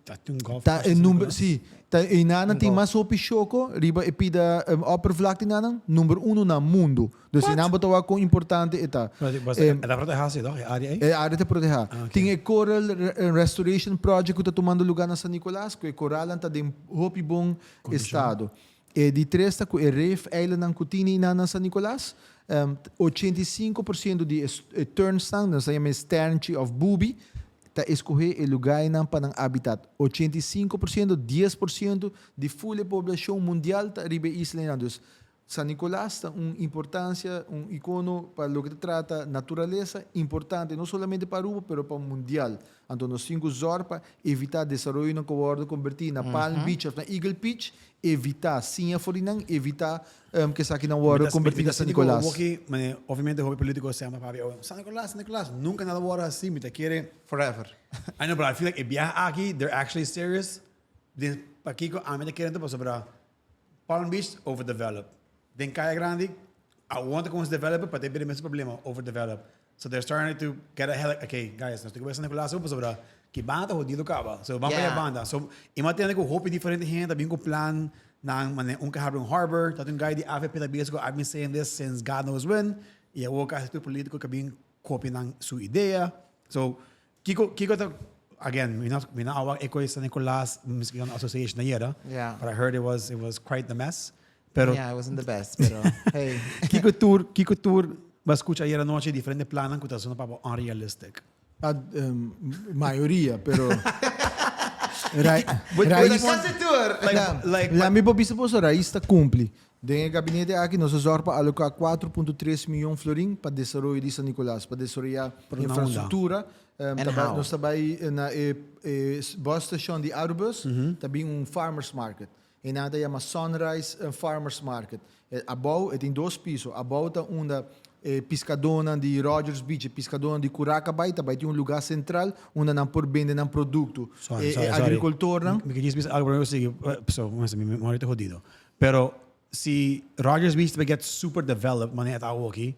S3: Ta tin un golf
S1: ta
S3: course
S1: e
S3: na San
S1: number
S3: Nicolas?
S1: si, ta einanan
S2: Un
S1: tin
S2: golf.
S1: mas hopi shoko riba e pida oppervlakte nanan, number uno na mundo. Dus
S2: What?
S1: einan bo ta wak kon importante e ta.
S3: Pero di- e ta protehá si toch, e área ei?
S1: E área ta protehá.
S3: Ah, ok.
S1: Tin e Coral Restoration Project ku ta tumando lugá na San Nicolas, ku e koralnan ta den hopi bon
S3: Kondishon.
S1: estado. E di tres ta ku e reef eilandnan ku tin einan na San Nicolas, 85% di e ternsnan, nos ta yama e sternchi òf bubi, ta eskohé e lugainan pa nan habitat. 85%, 10% di ful e poblashon mundial ta riba e isla einan. Dus San Nicolas ta un importancia, un icono pa loke ta trata naturalesa, importante no solamente pa Aruba pero pa mundial. Anto nos tin cu zorg pa evita desaroyonan cu wordo conberti na Palm Beach of na Eagle Peach, evita, siña for di nan, evita cu esakinan wordo conberti na San Nicolas.
S3: Obviamente hopi politico sa yama papia, oh, San Nicolas, San Nicolas, nunca nada wordo haci, mi ta kere.
S2: Forever.
S3: I know, but I feel like e biaha aki, they're actually serious. Den pakico ami ta kere anto pasobra Palm Beach overdeveloped. Den Kaya Grandi, awor ta cuminsa develop, pa ta bira e mes problema, overdeveloped. So they're starting to get ahead, like, okay, guys, nos tin cu bay San Nicolas awo pasobra ki banda ta hodido caba. So ban pa e banda. So i m'a tende cu hopi diferente hende ta bin cu plan nan mane un ke habri un harbor, ta tin un guy di avp ta bisa cu I've been saying this since God knows when, y awor casi tur politico ke bin copia nan su idea. So Kiko kiko ta again mi no mi no a wak e koe San Nicolas Mexicano Association ayera
S2: Yeah.
S3: but I heard it was it was quite the mess pero
S2: Yeah, it wasn't the best, pero hey.
S3: kiko tur kiko tur bo a skucha ayera nochi diferente plannan ku ta sona pa bo unrealistic.
S1: A mayoria pero ra rais
S2: Casi tur.
S3: Like like
S1: La mi por bisa boso rais ta cumpli. Den e gabinete aki nos a zorg pa aloká 4.3 miyon florin pa desaroyo di San Nicolas, pa desaroyá
S3: Pero na unda?
S1: infrastruktura.
S2: And
S1: Ta bai
S2: how?
S1: nos ta bai na e e bus station di Arubus, ta bin un farmers market. E nan ta yama Sunrise Farmers Market. E abou e tin dos piso. Abou ta unda e piskadónan di Rogers Beach, e piskadónan di Curaca bai, ta bai tin un lugá sentral unda nan por bende nan produkto.
S3: Sorry,
S1: E
S3: sorry,
S1: e
S3: sorry.
S1: agrikultornan.
S3: Mi ke djis bisa algo prome ku sigui. So, mi memoria ta hodido. Pero si Rogers Beach ta get super developed manera ta awoki,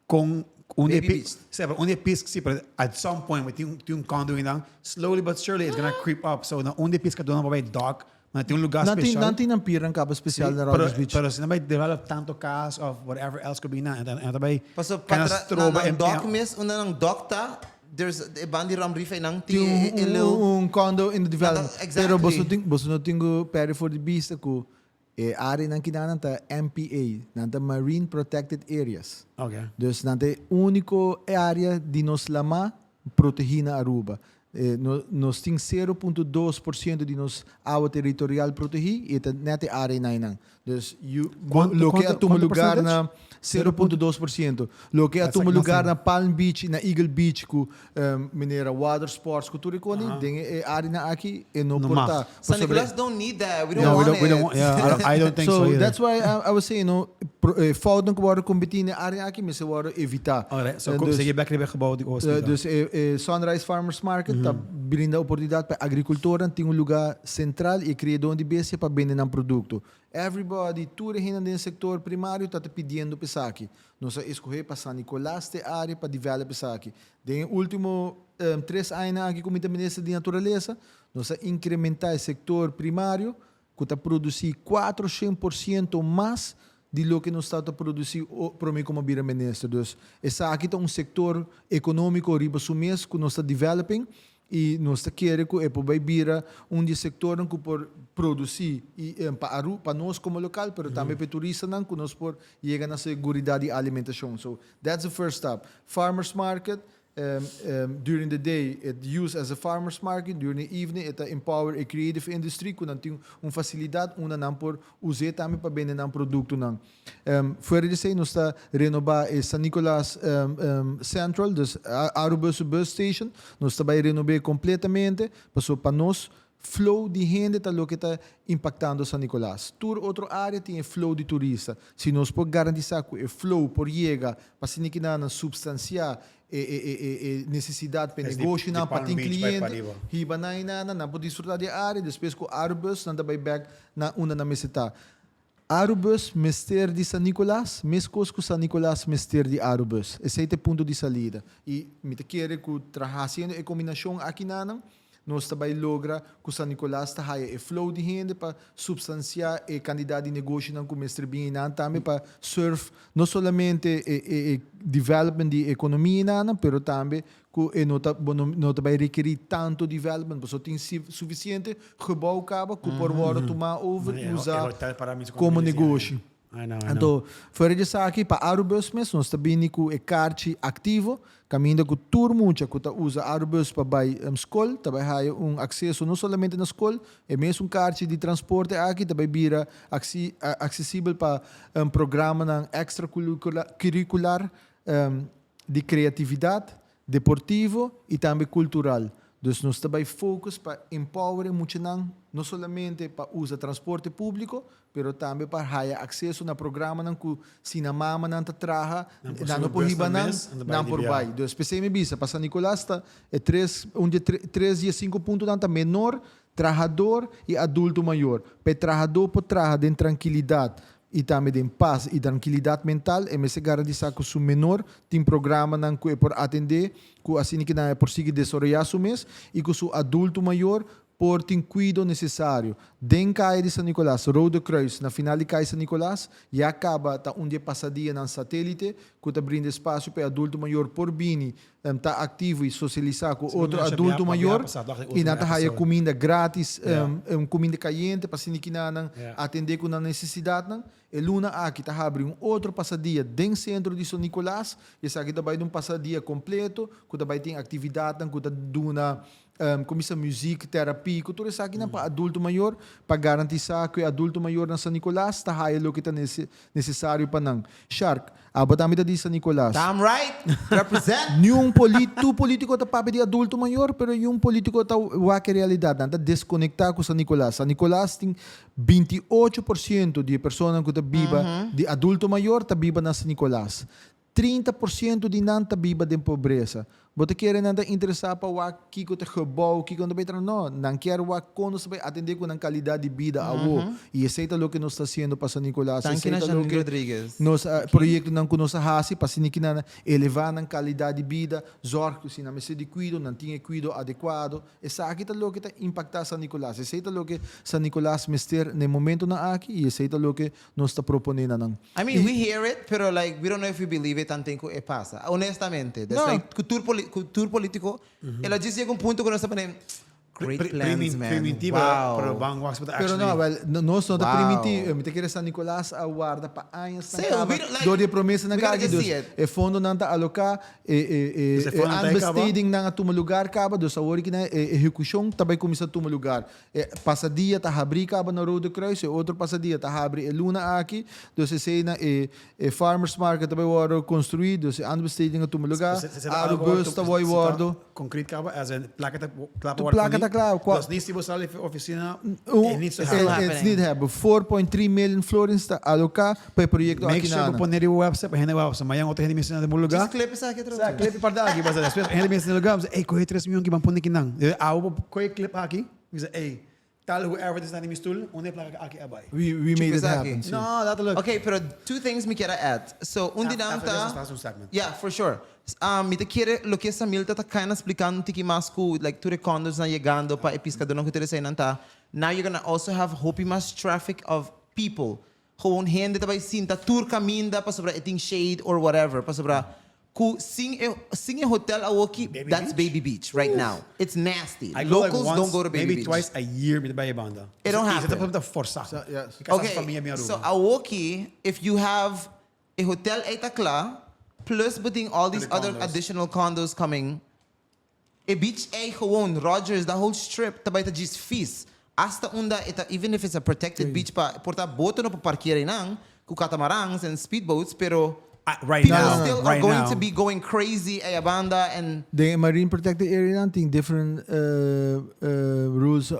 S3: con un
S2: Baby Beast.
S3: Sí, pero un di e pis, sí, pero at some point we tin tin un condo einan, slowly but surely it's gonna creep up. So na un di e piscadornan por bay dock, na tin un lugar
S1: Nan tin
S3: special.
S1: nan tin nan piernan caba special na
S3: Pero
S1: Rogers Beach.
S3: pero si nan bay develop tanto cas of whatever else cu bin nan, nan ta bay
S2: Paso
S3: kind of
S2: patra na
S3: stroba
S2: nan
S3: en
S2: dock mes, unda nan dock ta, there's e band di Ram Reef einan
S1: Tin
S2: tin e e
S1: un
S2: little
S1: un condo in the development.
S2: Exactly.
S1: Pero boso tin boso no tin cu perde for di bista cu. E areanan kinan ta MPA, nan ta Marine Protected Areas. Dus nan ta e unico area di nos lama protegi na Aruba. Nos tin 0.2% di nos awa territorial protegi y e ta net e area nan. Dus you, loke a tuma lugar na 0.2%. Loke a tuma lugar na Palm Beach y na Eagle Beach cu manera water sports cu tur e coni, den e areanan aki e no por ta.
S2: San Nicolas don't need that. We don't
S3: No, we
S2: want
S3: don't, we don't
S2: it.
S3: want, yeah, I don't think so
S1: So
S3: either.
S1: that's why I was saying, no, foutnan cu wordo cometi den e area aki mester wordo evita.
S3: Alright, so
S1: Dus,
S3: sigui back riba e gebouw di hospital.
S1: Dus e Sunrise Farmers Market ta brinda oportunidad pa agricultornan tin un lugar central y e criadornan di bestia pa bende nan producto. Everybody, tur e hendenan den e sector primario ta ta pidiendo pa esaki. Nos a escoge pa San Nicolas t'e area pa develop esaki. Den e ultimo 3 añanan aki cu mi ta minister di Naturalesa, nos a incrementa e sector primario cu ta produci 400% mas di loke nos ta produci prome como bira minister. Dus esaki ta un sector economico riba su mes cu nos ta developing y nos ta kere cu e por bay bira un di sectornan cu por produci y pa nos como local, pero tambe pa turistanan cu nos por yega na seguridad di alimentacion. So that's the first step. Farmers market, during the day it used as a farmers market, during the evening it empower a creative industry cu nan tin un facilidad unda nan por usa tambe pa bende nan productonan. Fuera di esey nos ta renoba e San Nicolas Central, dus Arubus bus station, nos ta bay renoba completamente, paso pa nos flow di hende ta loke ta impactando San Nicolas. Tur otro area tin e flow di turista. Si nos por garantisa cu e flow por yega pa asina substancia e necesidad pa negoshi
S3: di
S1: nan pa
S3: Palm
S1: tin
S3: Beach bay
S1: cliente
S3: pariba.
S1: Hiba nan na nan por disfruta di area, despues cu Arubus nan ta bay back na unda nan mester ta. Arubus mester di San Nicolas, mescos cu San Nicolas mester di Arubus. Esey ta e punto di salida. Y mi ta kere cu traha haciendo e combinacion aki nan, nos ta bay logra cu San Nicolas ta haya e flow di hende pa substancia e cantidad di negoshinan cu mester bin nan tambe pa serve no solamente e development di economia nan, pero tambe cu e no ta bo no ta bay rekeri tanto development, pasobra tin suficiente gebouw caba cu por wordo tuma over y usa
S3: E hotel para mi
S1: como negoshi.
S3: I know, I know.
S1: Anto, fuera di esaki, pa Arubus mes, nos ta bini cu e kaartje activo, caminda cu tur mucha cu ta usa Arubus pa bay school, ta bay haya un acceso no solamente na school, e mes un kaartje di transporte aki, ta bay bira accesibel pa programanan extracurricular di creatividad, deportivo y tambe cultural. Dus nos ta bay focus pa empower muchanan, no solamente pa usa transporte publico, pero tambe pa haya acceso na programanan cu si nan mama nan ta traha,
S3: Nan por
S1: nan no
S3: subi
S1: por
S3: bus
S1: hiba
S3: nan
S1: nan,
S3: mes, anda bay
S1: nan por
S3: di
S1: bay. Dus p'esey mi bisa, pa San Nicolas ta e tres, un di tres di cinco puntonan ta menor, trahador y adulto mayor. Pa trahador por traha den trankilidad y tambe den paz y trankilidad mental, e mester garantisa cu su menor tin programanan cu e por atende, cu asina cu nan por sigui desaroya su mes y cu su adulto mayor por tin cuido necesario. Den Caya di San Nicolas, Rode Kruis, na final di Caya San Nicolas, ya caba ta un dia pasadia nan Satélite, cu ta brinda espacio pa adulto mayor por bini, ta activo y socialisa cu otro adulto mayor y nan ta haya cuminda gratis, cuminda cayente pa asina cu nan atende cu nan necesidadnan. E luna aki ta habri un otro pasadia den centro di San Nicolas, y esaki ta bay un pasadia completo, cu ta bay tin actividadnan cu ta duna cuminsa music, terapia, cu tur esaki nan pa adulto mayor, pa garantisa cu e adulto mayor na San Nicolas ta haya loke ta necesario pa nan. Shark, abo tambe ta di San Nicolas.
S2: Damn right. Represent.
S1: Ningun politico ta papia di adulto mayor, pero ningun politico ta wak e realidad. Nan ta desconecta cu San Nicolas. San Nicolas tin 28% di persona cu ta biba di adulto mayor ta biba na San Nicolas. 30% di nan ta biba den pobresa. Bo ta kere nan ta interesa pa wak kiko ta gebouw, kiko ta bay. No, nan kier wak con nos bay atende cu nan calidad di bida awo. Y esey ta loke nos ta haciendo pa San Nicolas.
S2: Danki
S1: Esey
S2: na
S1: ta
S2: Janine
S1: loke
S2: Rodriguez.
S1: nos proyectonan cu nos a haci pa asina nan eleva nan calidad di bida, zorg si nan mester di cuido, nan tin e cuido adecuado. Esaki ta loke ta impacta San Nicolas. Esey ta loke San Nicolas mester na momentonan aki y esey ta loke nos ta propone nan.
S2: I mean, we hear it, pero like, we don't know if we believe it tanto cu e pasa. Honestamente. That's
S1: No.
S2: like, cultura, cultura politico, el a yega un punto cu nos ta pone. Great plans, man.
S3: Primintí,
S2: Wow.
S3: pero ban wak si bo ta
S1: Pero
S3: actually.
S1: no, wel, nos no ta
S2: Wow.
S1: primintí. Mi ta kere San Nicolas a warda pa añas nan
S2: Sí,
S1: kaba
S2: we don't like-
S1: door di e promesanan
S2: we gotta
S1: aki.
S2: just
S1: Dus
S2: see it.
S1: e fondonan ta aloká, e e e
S3: Dus e
S1: e
S3: fondonan ta e kaba.
S1: aanbestedingnan a tuma lugar kaba. Dus awor aki nan e ehekushon ta bai kuminsá tuma lugar. E pasadia ta habrí kaba na Rode Kruis, e otro pasadia ta habri e luna aki. Dus esei nan e e farmers market ta bai wòrdu konstruí, dus e aanbesteding a tuma lugá. Arubus ta wòi wòrdu.
S3: Concrete kaba, as in plaka ta kla pa
S1: Tu
S3: wòrdu
S1: plaka ta
S3: poní.
S1: kla, kua.
S3: Dus ni si bo sali for oficina,
S1: Un,
S3: it needs to
S1: it,
S3: happen.
S1: it's need happen. 4.3 million florins ta aloká pa e proyekto
S3: Make
S1: aki
S3: sure
S1: na
S3: bo pone riba website pa hende wak, mañan otro hende mester na den bo lugá.
S2: Just clip esaki atrobe.
S3: Sa, clip e parti aki, basta despues hende mester na lugá, bo bisa, ey, kohe 3 miyon aki ban pone kinan. Awo bo kohe e clip aki, bo bisa, ey, Tal whoever ta sinta den mi stoel, unda e plaka aki a bai?
S1: We, we made it
S2: Chupa
S1: happen.
S2: esaki.
S1: Sí.
S3: No, dat lukt.
S2: Okay, pero two things mi kier a add. So, un di nan
S3: After this,
S2: ta...
S3: nos ta haci un segment.
S2: Yeah, for sure. Um, mi ta kere loke Samilta ta kinda splikando un tiki mas ku like tur e condos nan yegando pa e piskadornan ku tur eseinan ta. Now you're gonna also have hopi mas traffic of people. Gewoon hende ta bai sinta tur kaminda pasobra e tin shade or whatever. Pasobra ku sin e sin e hotel awoki,
S3: Baby
S2: that's
S3: Beach?
S2: Baby Beach right now. It's nasty.
S3: I go like
S2: Locals
S3: once,
S2: don't go to Baby
S3: maybe
S2: Beach.
S3: twice a year mi ta bai e banda.
S2: It don't
S3: I
S2: happen.
S3: ta forsa.
S1: Sa- yes.
S3: Mi casa
S2: Okay,
S3: famia mi Aruba.
S2: so awoki, if you have e hotel ei ta kla, plus bo tin all these
S3: The
S2: other
S3: condos.
S2: additional condos coming, e beach ei gewoon, Rogers, that whole strip ta bai ta djis vies. Hasta unda e ta, even if it's a protected beach pa, por ta boto no por parkeer einan, cu catamarans and speedboats, pero
S3: Ah, right
S2: people
S3: now,
S2: still are
S3: right
S2: going
S3: now.
S2: to be going crazy ei a banda and
S1: Den e Marine Protected Area nan tin different rules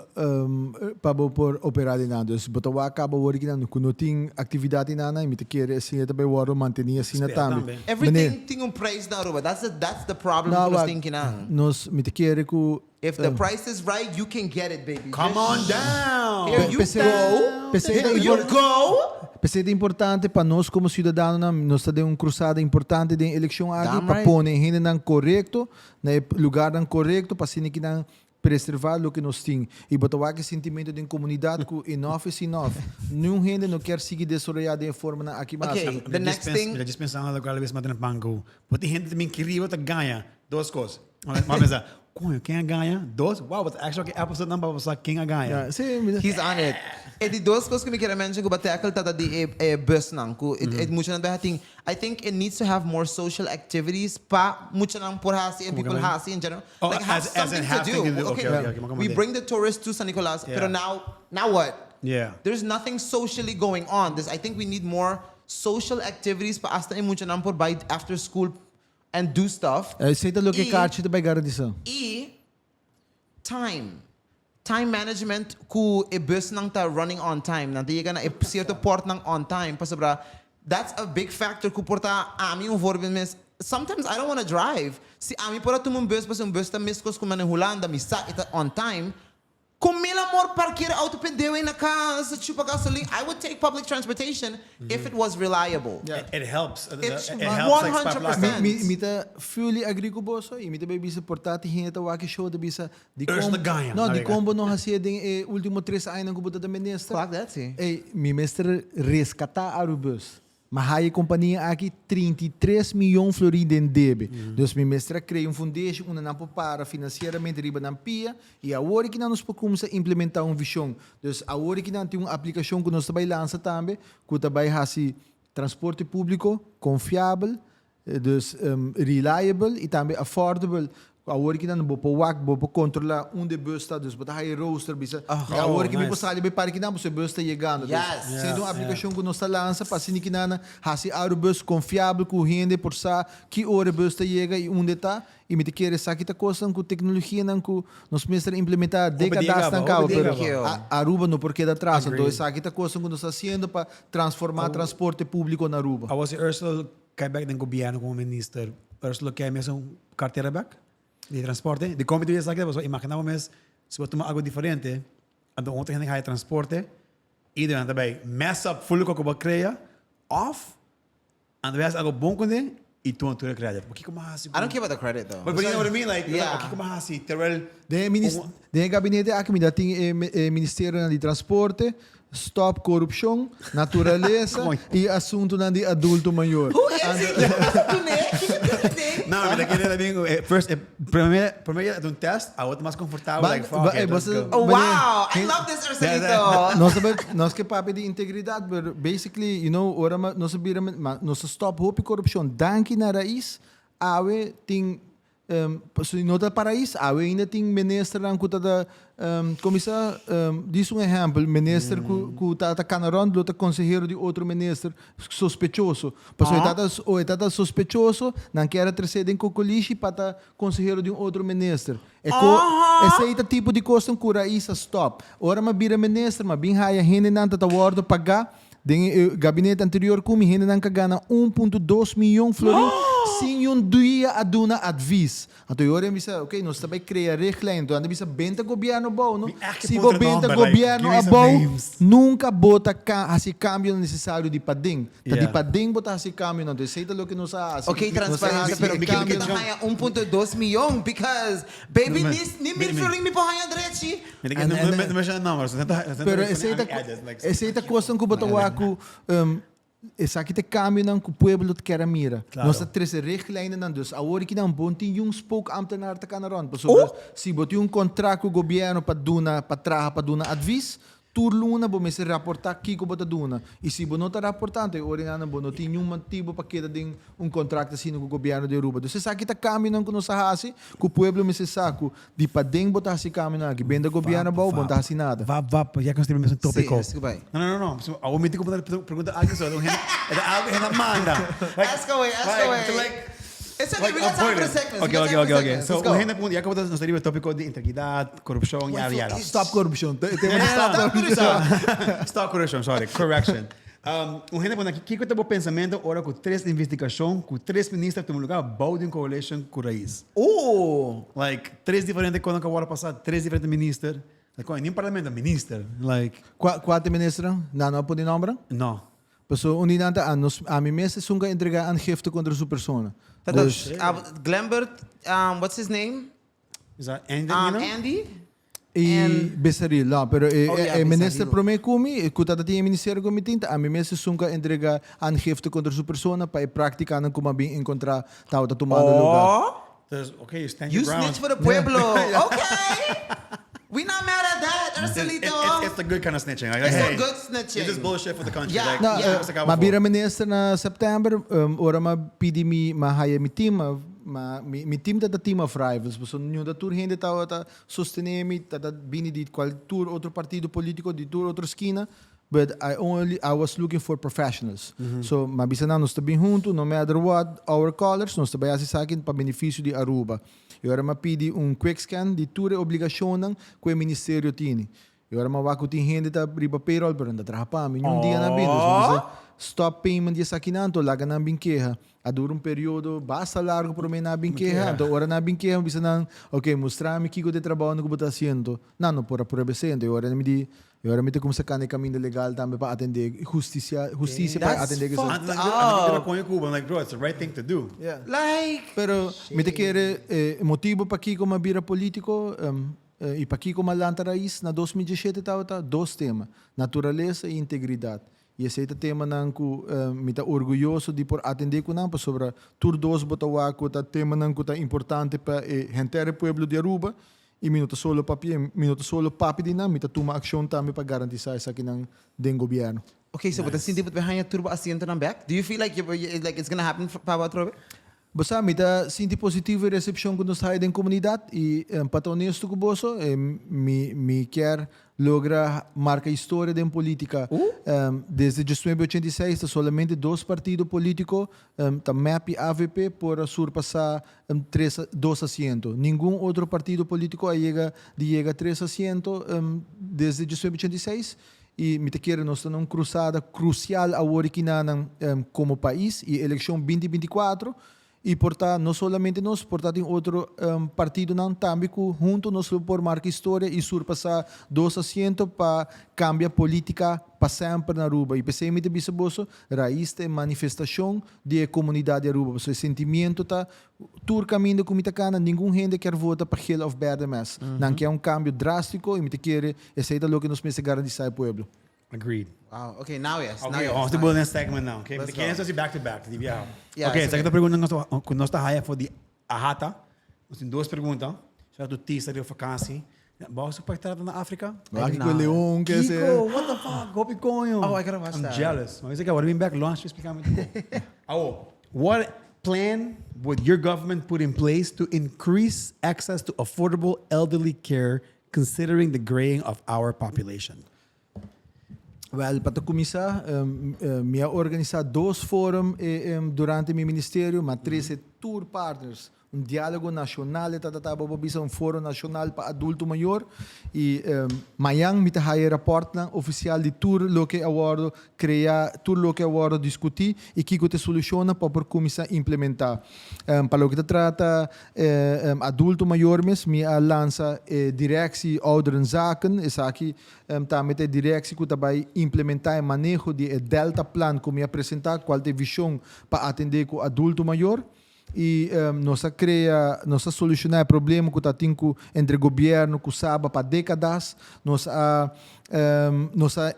S1: pa bo por opera den nan. Dus bo ta wak caba wor aki nan cu no tin actividad den nan y mi ta kere asina ta bay wordo manteni asina
S3: Spera
S1: tambe.
S3: tambe.
S2: Everything
S1: Meneer,
S2: tin un prijs na Aruba. That's the, that's the problem
S1: nou,
S2: cu nos
S1: wak,
S2: tin kinan.
S1: nos, mi ta kere cu
S2: If the price is right, you can get it, baby.
S3: Come on down!
S2: Here you
S1: P'esei-
S2: go.
S1: p'esei ta
S2: Here you
S1: impor-
S2: go.
S1: P'esei ta importante pa nos komo siudadanonan, nos ta den un krusada importante den elekshon aki
S2: Damn
S1: pa
S2: right.
S1: pone hendenan korekto na e lugarnan korekto pa asina ki nan preservá loke nos tin. I bo ta wak e sintimentu den komunidat ku enough is enough. Niun hende no kier sigui desaroyá den e formanan aki mas.
S2: Okay. The next thing-
S3: Mi ta djis pensando loke alabes mata na banko. Bo tin hende ta bin kiriba ta gaña. Dos kos. M'a pensa, coño, ken a gaña? Dos, wow, but actually e episode nan pa sa ken a gaña.
S1: Ja, sí, mi-
S2: He's on it. E di dos kos ku mi kier a mention ku bo tackle ta ta di e, e busnan. Ku e, e muchanan ta tin. I think it needs to have more social activities pa muchanan por hasi and people
S3: Como
S2: hasi in general.
S3: Oh,
S2: like have
S3: as in
S2: something
S3: have
S2: to do.
S3: thing to do.
S2: Okay,
S3: Okay, okay, okay,
S2: we
S3: makamande.
S2: bring the tourists to San Nicolas,
S3: Yeah.
S2: pero now, now what?
S3: Yeah.
S2: There's nothing socially going on. This, I think we need more social activities pa hasta e muchanan por bai after school and do stuff.
S1: Esei ta loke
S2: I-
S1: kaarchi ta bai garantisa.
S2: I time. Time management ku e busnan ta running on time. Nan ta yega na e cierto portnan on time. Pasobra that's a big factor ku por ta ami un voorbeeld mes. Sometimes I don't wanna drive. Si ami por a tuma un bus pasobra un bus ta meskos ku mane Hulanda mi sa e ta on time. Con mil amor parkeer auto pendeu ey na cas, chupa gasolin, I would take public transportation if it was reliable.
S1: Yeah.
S3: It helps. It,
S2: It's
S3: it helps like
S2: 100%.
S3: spa
S1: Mi, mi, mi ta fully agree cu boso y mi ta bay bisa por ta tin hende ta wak e show ta bisa di
S3: Ursula
S1: con
S3: Gaña.
S1: no, di
S3: Navega.
S1: con bo no hacié den e ultimo tres añanan cu bo ta ta minister.
S2: Fuck that, sí.
S1: Ey, mi mester rescata Arubus. Ma haya e kompania aki 33 miyon florin den debe. Dus mi mester a krea un fundeshi unda nan por para finansieramente riba nan pia i awor ki nan nos por kumsa implementá un vishon. Dus awor ki nan tin un aplikashon ku nos ta bai lansa tambe ku ta bai hasi transporte públiko konfiabel, Dus reliable y tambe affordable. Awor ki nan bo por wak, bo por controla unda e bus ta, dus bo ta haya e rooster bisa.
S2: Oh,
S1: Y awor ki mi por
S3: nice.
S1: sali bay parke nan, pasobra e bus ta yegando. Dus
S2: Yes.
S1: esei ta un aplicacion cu nos ta lansa pa asina ki nan haci Arubus confiabel cu hende por sa ki ora e bus ta yega y unda e ta. Y mi ta kere esaki ta cosnan cu tecnologianan cu nos mester implementa decadasnan caba, pero Aruba no por keda atras. Anto esaki ta cosnan cu nos ta haciendo pa transforma transporte publico na Aruba.
S3: Awor si Ursula Kai bek den gobierno como minister, Ursula kier mes un cartera bek di transporte. Di con mi ta bisa esaki? Pasobra imagina bo mes si bo tuma algo diferente, anto otro hende haya transporte y nan ta bay mess up full loke ku bo a crea of nan ta bay haci algo bon kuné y tuma tur e credit. Bo kiko bo a haci?
S2: I don't care about the credit though.
S3: But you know what I mean? Like,
S2: Yeah.
S3: kiko bo a haci? Terwijl
S1: Den e minis- den e gabinete aki mi ta tin e, e ministerionan di transporte, Stop korupshon, naturalesa i asuntunan di adulto mayor.
S2: Who is he? Kiko pasa kuné? Kiko ta kuné?
S3: No, mi ta kere también first prome prome ya un test, awor ta mas comfortabel like fuck it, let's go.
S2: Oh wow, I love this Ursulito.
S1: Nos ta nos ke papia di integridad, pero basically, you know, ora nos a bira nos a stop hopi korupshon. Danki na Raiz, awe tin Pasobra no ta parais, awe ainda tin ministernan ku ta ta kuminsá, dis un ehèmpel, minister ku ku ta ta kana rònt lo ta konsehero di otro minister sospechoso. Pasobra e ta ta o e ta ta sospechoso, nan kier a tres'é den kokolishi pa ta konsehero di un otro minister. E ko esei ta tipo di kosnan ku rais a stòp. Ora mi a bira minister, mi a bin haya hendenan ta ta wòrdu pagá. Den e gabinete anterior ku mi hendenan ka gana 1.2 miyon florin sin yun dia a duna advis. Anto e ora mi bisa, ok, nos ta bai krea richtlijn. Anto nan ta bisa, benta gobierno abou, no? Si bo benta gobierno abou, nunka bo ta hasi e kambionan nesesario di paden. Ta di paden bo ta hasi e kambionan. Anto esei ta loke nos a hasi.
S2: Ok, transparensia, pero mi ke ta haña 1.2 miyon because baby ni mil florin mi por haña drechi.
S1: Pero esei ta esei ta kosnan ku bo ta wak ku esaki ta e kambionan ku pueblo ta kier a mira. Nos ta trese richtlijnennan dus awor aki nan bo no tin yun spookambtenaar ta kana rònt pasobra si bo tin un kontrakt ku gobièrnu pa duna pa traha pa duna advis tur luna bo mester raportá kiko bo ta duna i si bo no ta raportá anto e ora nan bo no tin niun motibu pa keda den un kontrakt asina ku gobièrnu di Aruba. Dus esaki ta kambionan ku nos a hasi ku pueblo mester sa ku Di paden bo ta hasi cambionan aki. Benta gobierno abou, bo no ta hasi nada.
S3: Wap, wap, ya cu nos tin e mesun topico.
S2: Sí, esaki bai.
S3: No, no, no, no. Awor mi tin cu pregunta algo so. E ta algo cu hende manda.
S2: Ask away, ask away. It's okay, we got time for the segments.
S3: Ok, ok, ok, ok. So, un hende punta, ya cu nos ta riba e topico di integridad, corupcion, yada, yada.
S1: Stop corupcion. E tema di stop corupcion.
S3: Stop corruption, sorry. Correction. Un hende pone aki, kiko ta bo pensamento ora ku tres investigashon ku tres minister tuma lugar bou di un coalition ku Raiz?
S2: Ooh!
S3: Like, tres diferente konan ku a wòrdu pasá, tres diferente minister. Like, ni un parlamento, minister. Like.
S1: Kua, kua ta e ministernan? Nan no a pone nombernan?
S3: No.
S1: Pasobra un di nan ta a nos, ami mes esun ku a entregá aangifte kontra su persona.
S2: Ta ta,
S1: Dus.
S2: Glembert, what's his name?
S3: Is dat Andy, you know?
S2: Andy?
S1: I Besaril, no, pero e, oh, yeah, e minister prome ku mi, ku tata tin e ministerio ku mi tin, ta ami mes esun ku a entrega aangifte kontra su persona pa e praktikanan ku mi a bin enkontrá tabata tumando
S2: oh.
S1: lugar.
S3: Dus, okay, you stand
S2: You
S3: your ground.
S2: snitch for the pueblo. Yeah. Okay. We not mad at that, Ursulito.
S3: It's the good kind of snitching. Like,
S2: It's
S3: hey,
S2: a good snitching.
S3: This is bullshit for the country.
S2: Yeah.
S3: Like,
S1: No,
S2: Yeah.
S1: eh, ma bira minister na september, ora ma pidi mi, ma haya mi team, ma, ma mi, mi team ta team of rivals, pasobra no ta tur hende tabata Sostené mi ta ta bini di cual tur otro partido politico, di tur otro skina, but I only, I was looking for professionals. So, m'a bisa nan, nos ta bin hunto, no matter what our colors, nos ta bay haci esaki pa beneficio di Aruba. Y ora m'a pidi un quick scan di tur e obligacionnan cu e ministerio tini. Y ora m'a wak cu tin hende ta riba payroll, pero nan ta traha pa mi, niun dia nan a bini. So, m'a bisa, stop payment di esakinan, anto laga nan bin keha. A dura un periodo basta largo prome nan a bin keha, anto ora nan a bin keha mi bisa nan, ok, mustra mi kiko ta e trabounan ku bo ta hasiendo. Nan no por a prueba esei, anto e ora mi di, e ora mi ta kumsa kanda e kaminda legal tambe pa atende hustisia, hustisia pa atende
S2: That's
S1: ku esei.
S2: fucked
S3: Anto nan
S2: up.
S3: a koño ku bo, like bro, it's the right thing to do.
S1: Yeah.
S2: Like.
S1: Pero mi ta kere e motibo pakiko mi a bira politico, i pakiko mi a lanta rais na 2017 tabata dos tema, naturalesa i integridad. I esei ta temanan ku mi ta orguyoso di por atendé ku nan pasobra tur dos bo ta wak ku ta temanan ku ta importante pa e henter e pueblo di Aruba i mi no ta solo papia, mi no ta solo papia di nan, mi ta tuma akshon tambe pa garantisá esakinan den gobièrnu.
S2: Okay, so bo ta sinti bo ta haña tur bo asientonan bèk? Do you feel like like it's gonna happen pa bo atrobe?
S1: Bo sa, mi ta sinti positivo e recepcion cu nos ta haya den comunidad y pa ta honesto cu boso, mi mi kier logra marca historia den politica. Desde 1986 ta solamente dos partido politico, ta mep y avp, por a surpasa tres dos asiento. Ningun otro partido politico a yega di yega tres asiento desde 1986. Y mi ta kere nos ta na un cruzada crucial awor aki na como pais y eleccion 2024 y por ta no solamente nos, por ta tin otro partidonan tambe cu hunto nos lo por marca historia y surpasa dos asiento pa cambia politica pa semper na Aruba. Y p'esey mi ta bisa boso, Raiz ta e manifestacion di e comunidad di Aruba, pasobra e sentimiento ta Tur kaminda ku mi ta kana, ningun hende kier vota pa gel òf bèrdè mes. Nan kier un kambio drástiko i mi ta kere esei ta loke nos mester garantisá e pueblo.
S3: Agreed.
S2: Wow, okay, now yes.
S3: Okay,
S2: now yes.
S3: vamos
S2: now
S3: build
S2: yes.
S3: a segment now, okay?
S2: Let's
S3: Porque
S2: go.
S3: eso back to back, di biaha.
S2: Yeah,
S3: okay,
S2: it's
S3: esaki
S2: okay.
S3: ta pregunta nos ku nos ta haya for di Ahata. Nos tin dos pregunta. Será tu tisa di vakantie? Bo su pa na Afrika?
S1: Aki ku leon, ke se.
S3: Kiko, what the fuck? Hopi coño.
S2: Oh, I gotta watch
S3: I'm
S2: that.
S3: jealous. Maar ik heb been back lunch, explica me. Oh, what plan would your government put in place to increase access to affordable elderly care considering the graying of our population?
S1: Wel, pa kuminsá, mi a organisá dos forum durante mi ministerio, m'a trese tour partners, un diálogo nashonal, ta ta ta bisa un foro nashonal pa adulto mayor i mañan mi ta haya rapòrtnan ofisial di tur loke a wòrdu kreá, tur loke a wòrdu diskutí i kiko ta e solushonnan pa por kuminsá implementá. Pa loke ta trata adulto mayor mes, mi a lansa e Directie Ouderenzaken, esaki Tambe ta e direksi ku ta bai implementá e maneho di e Delta Plan ku mi a presentá, kual ta e vishon pa atendé ku adulto mayor. I nos a krea, nos a solushoná e problema ku ta tin ku entre gobièrnu ku Saba pa dékadas. Nos a nos a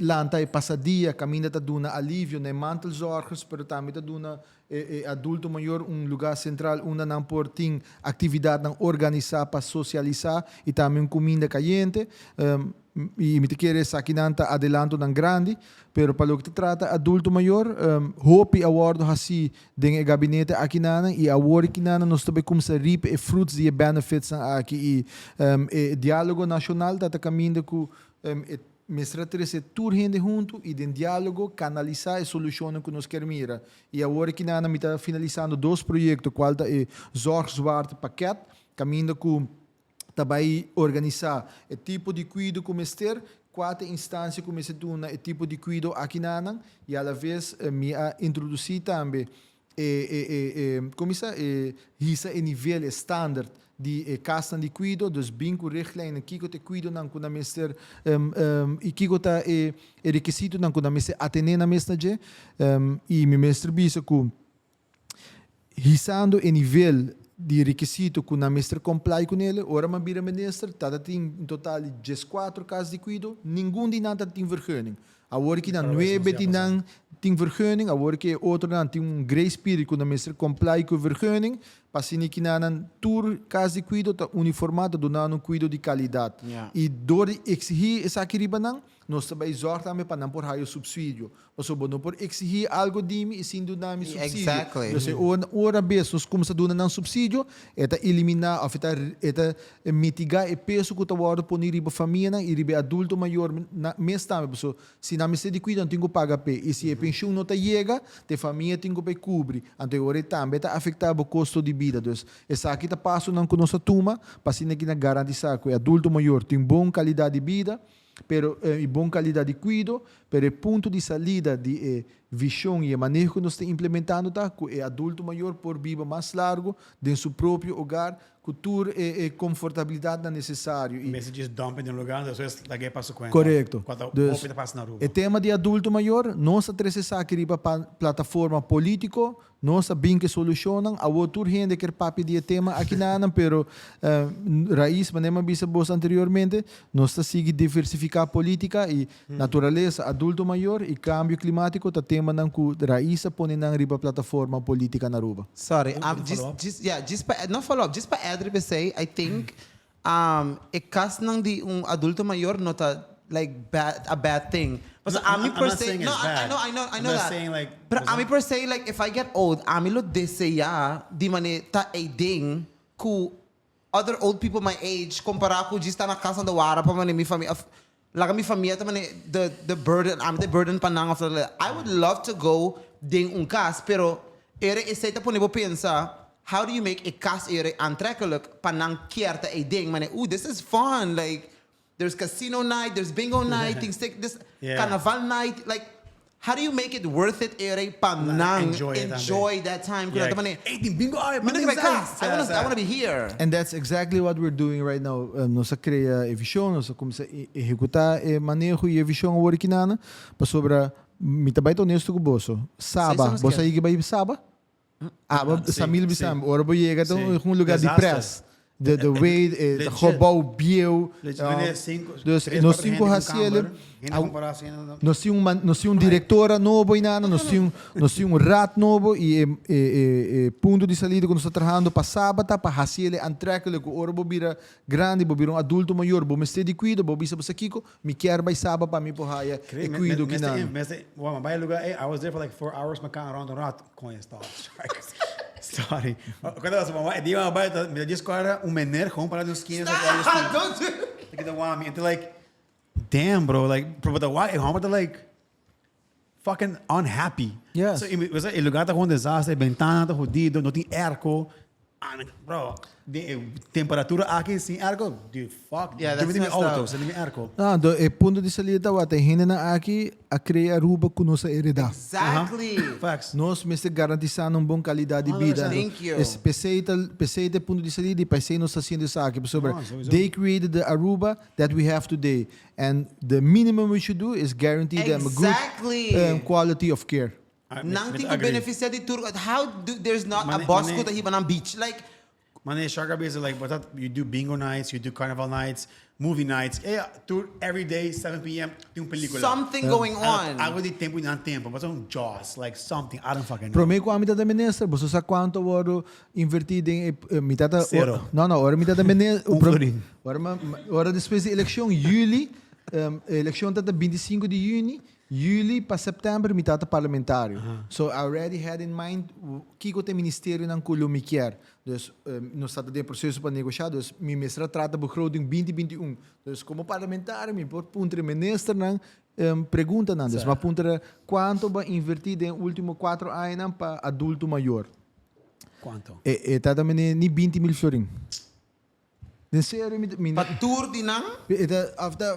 S1: lanta e pasadia kaminda ta duna alivio na e mantelzorgers, pero tambe ta duna E adulto mayor un lugá sentral unda nan por tin aktividatnan organisá pa sosialisá i tambe un kuminda kayente. I mi ta kere esakinan ta adelantonan grandi, pero pa loke ta trata adulto mayor, hopi a wòrdu hasí den e gabinete akinanan i awor akinanan nos ta bai kuminsá reap e fruits di e benefitsnan aki i e diálogo nashonal ta ta kaminda ku e Mester a trese tur hende huntu i den diálogo kanalisá e solushonnan ku nos kier mira. I awor aki nan mi ta finalisando dos proyekto kual ta e Zorgzwaartepakket, kaminda ku ta bai organisá e tipo di kuido ku mester, kua ta e instansia ku mester duna e tipo di kuido aki nan i alaves mi a introdusí tambe E e e e kuminsá e hisa e nivel, e standard di e kasnan di kuido, dus bin ku richtlijnen kiko ta e kuidonan ku nan mester i kiko ta e e rekisitonan ku nan mester atené nan mes na dje. I mi mester bisa ku hisando e nivel di rekisito ku nan mester comply kunele, ora mi a bira minister tabata tin un total di dieskuater kas di kuido, ningun di nan tabata tin vergunning. Awor ki nan nuebe di nan tin vergunning, awor ki e otronan tin un grace period ku nan mester comply ku e vergunning, pa asina ki nan nan tur kas di kuido ta uniformá, ta duna nan un kuido di kalidat. I dor di eksihí esaki riba nan, nos ta bai zòrg tambe pa nan por haya supsidio. Pasobra bo no por eksihí algu di mi i sin duna mi supsidio. Entonces ora bes nos kumsa duna nan supsidio, e ta eliminá òf e ta e ta Mitigá e peso ku ta wòrdu poni riba famianan i riba e adulto mayor mes tambe, pasobra si nan mester di kuido nan tin ku paga p'e i si e penshun no ta yega, ta e famia tin ku bai kubri, anto e ora ei tambe ta afektá bo kosto di bida. Dus esaki ta pasonan ku nos a tuma pa asina ki nan garantisá ku e adulto mayor tin bon kalidat di bida pero i bon kalidat di kuido, pero e punto di salida di e vishon i e maneho ku nos ta implementando ta ku e adulto mayor por biba mas largu den su propio hogar Ku tur e komfortabilidatnan nesesario i.
S3: Mester djis dump den un lugar, despues lag'é pa su kuenta.
S1: Korekto.
S3: Kua ta
S1: Dus,
S3: hopi ta pasa na Aruba.
S1: e tema di adulto mayor, nos a trese esaki riba pa plataforma polítiko, nos a bin ku e solushonnan. Awor tur hende kier papia di e tema akinanan, pero Rais, manera mi a bisa bos anteriormente, nos ta sigui diversifiká polítika i naturalesa, adulto mayor i kambio klimátiko ta temanan ku Rais a pone nan riba plataforma polítika na Aruba.
S2: Sorry,
S3: Un follow up?
S2: just, yeah, just pa, no follow up, just pa add riba esei, I think e kasnan di un adulto mayor no ta like bad, a bad thing. Pasobra
S3: No,
S2: ami
S3: I'm
S2: per
S3: not
S2: se,
S3: saying
S2: no,
S3: it's
S2: I
S3: bad.
S2: know, I know, I
S3: I'm
S2: know
S3: just
S2: that.
S3: saying, like,
S2: Pero
S3: there's
S2: ami
S3: a-
S2: per se, like, if I get old, ami lo deseá di manera ta e ding ku Other old people my age compara cu djis ta na casa anda wara pa mane mi famia of laga mi famia ta mane the the burden ami ta e burden pa nan of I would love to go den un cas pero ere esey ta pone bo pensa how do you make e cas ere aantrekkelijk pa nan kier ta eyden mane oe this is fun like There's casino night, there's bingo night, things take this
S3: Yeah.
S2: carnaval night, like how do you make it worth it ere pa nan
S3: enjoy it tambe.
S2: enjoy that time ku
S3: Yeah.
S2: nan ta mane
S3: Ey, tin bingo awe,
S2: Mi no ke bai kas, I wanna I wanna be here.
S1: And that's exactly what we're doing right now. Nos a krea e vision, nos a kuminsá ehekutá e maneho i e vision awor aki nan, pasobra mi ta bai ta honesto ku boso. Saba,
S2: Seis
S1: bo sa
S2: anos
S1: yega bai Saba? Aba,
S3: Sí,
S1: Samil
S3: sí.
S1: bisa mi, ora bo yega ta
S3: Sí.
S1: un lugar di
S3: Disaster.
S1: pres. The way e
S3: Legit.
S1: gebouw bieu.
S3: Legit, wanneer cinco,
S1: Dus
S3: tres,
S1: nos
S3: cuatro
S1: tin cu
S3: hende
S1: haci
S3: un
S1: ele.
S3: kamer, hende compara asina, no.
S1: Nos tin un man, nos tin un directora nobo y nada, nos tin un, nos tin un raad nobo y e, e, e, e punto di salida cu nos ta trahando pa Saba ta pa haci ele aantrekkelijk cu ora bo bira grandi, bo bira un adulto mayor, bo mester di cuido, bo bisa bo sa kico, mi kier bay Saba pa mi por haya
S3: Cree,
S1: e
S3: me-
S1: cuido
S3: me-
S1: ki
S3: mester
S1: nan.
S3: in- mester- Wow, maar bij lugar, eh, I was there for like 4 hours, maar kan rond en rond. Kon je stop. Sorry. Cuando was mama, die mama bij dat met just kwara un meneer gewoon para de esquina.
S2: Stop! Don't do
S3: Like the wami and like damn bro, like bro, but why how about like fucking unhappy.
S1: Yes.
S3: So, e lugar ta gewoon desastre, ventana ta jodido, no tin airco. I mean, bro, de, temperatura aki sin airco, dude, fuck.
S2: Yeah, that's
S3: Doe mi
S2: messed
S3: auto,
S2: up.
S3: sin mi airco.
S1: No, do, e punto di salida ta wat e hendenan aki a crea Aruba cu nos a hereda.
S2: Exactly.
S3: Facts.
S1: Nos mester garantisa un bon calidad di bida.
S2: Thank you.
S1: Es p'esey ta p'esey ta e punto di salida y p'esey nos ta haciendo esaki. Pasobra
S3: No, sowieso.
S1: they created the Aruba that we have today. And the minimum we should do is guarantee them a good quality of care.
S2: Nan tin cu beneficia di tur. How do there's not a
S3: Mane-
S2: bus
S3: mane-
S2: cu ta hiba nan beach? Like
S3: Mane Shark is like, but that you do bingo nights, you do carnival nights, movie nights. Eh, tour every day, 7 p.m. Tin un pelicula.
S2: Something going on.
S3: Algo di tempo y nan tempo, but un Jaws, like something, I don't fucking know.
S1: Prome cu ami tata minister, boso sa cuanto wordo inverti den e mi tata
S3: Zero.
S1: No, no, ora mi tata minister,
S3: Un florin.
S1: Ora, ora despues di eleccion, juli, eleccion tata 25 di juni, juli pa september mi tata parlamentario. So I already had in mind kico te ministerionan cu lo mi kier. Dus nos tata den proceso pa negocia, dus mi mester a trata begroting 2021. Dus como parlamentario mi por puntra e ministernan preguntanan. Dus mi a puntra cuanto bo a inverti den ultimo 4 añanan pa adulto mayor.
S3: Cuanto?
S1: E tata mene ni 20 mil florin. Den serio mi mi
S2: Pa tur di nan?
S1: E ta af ta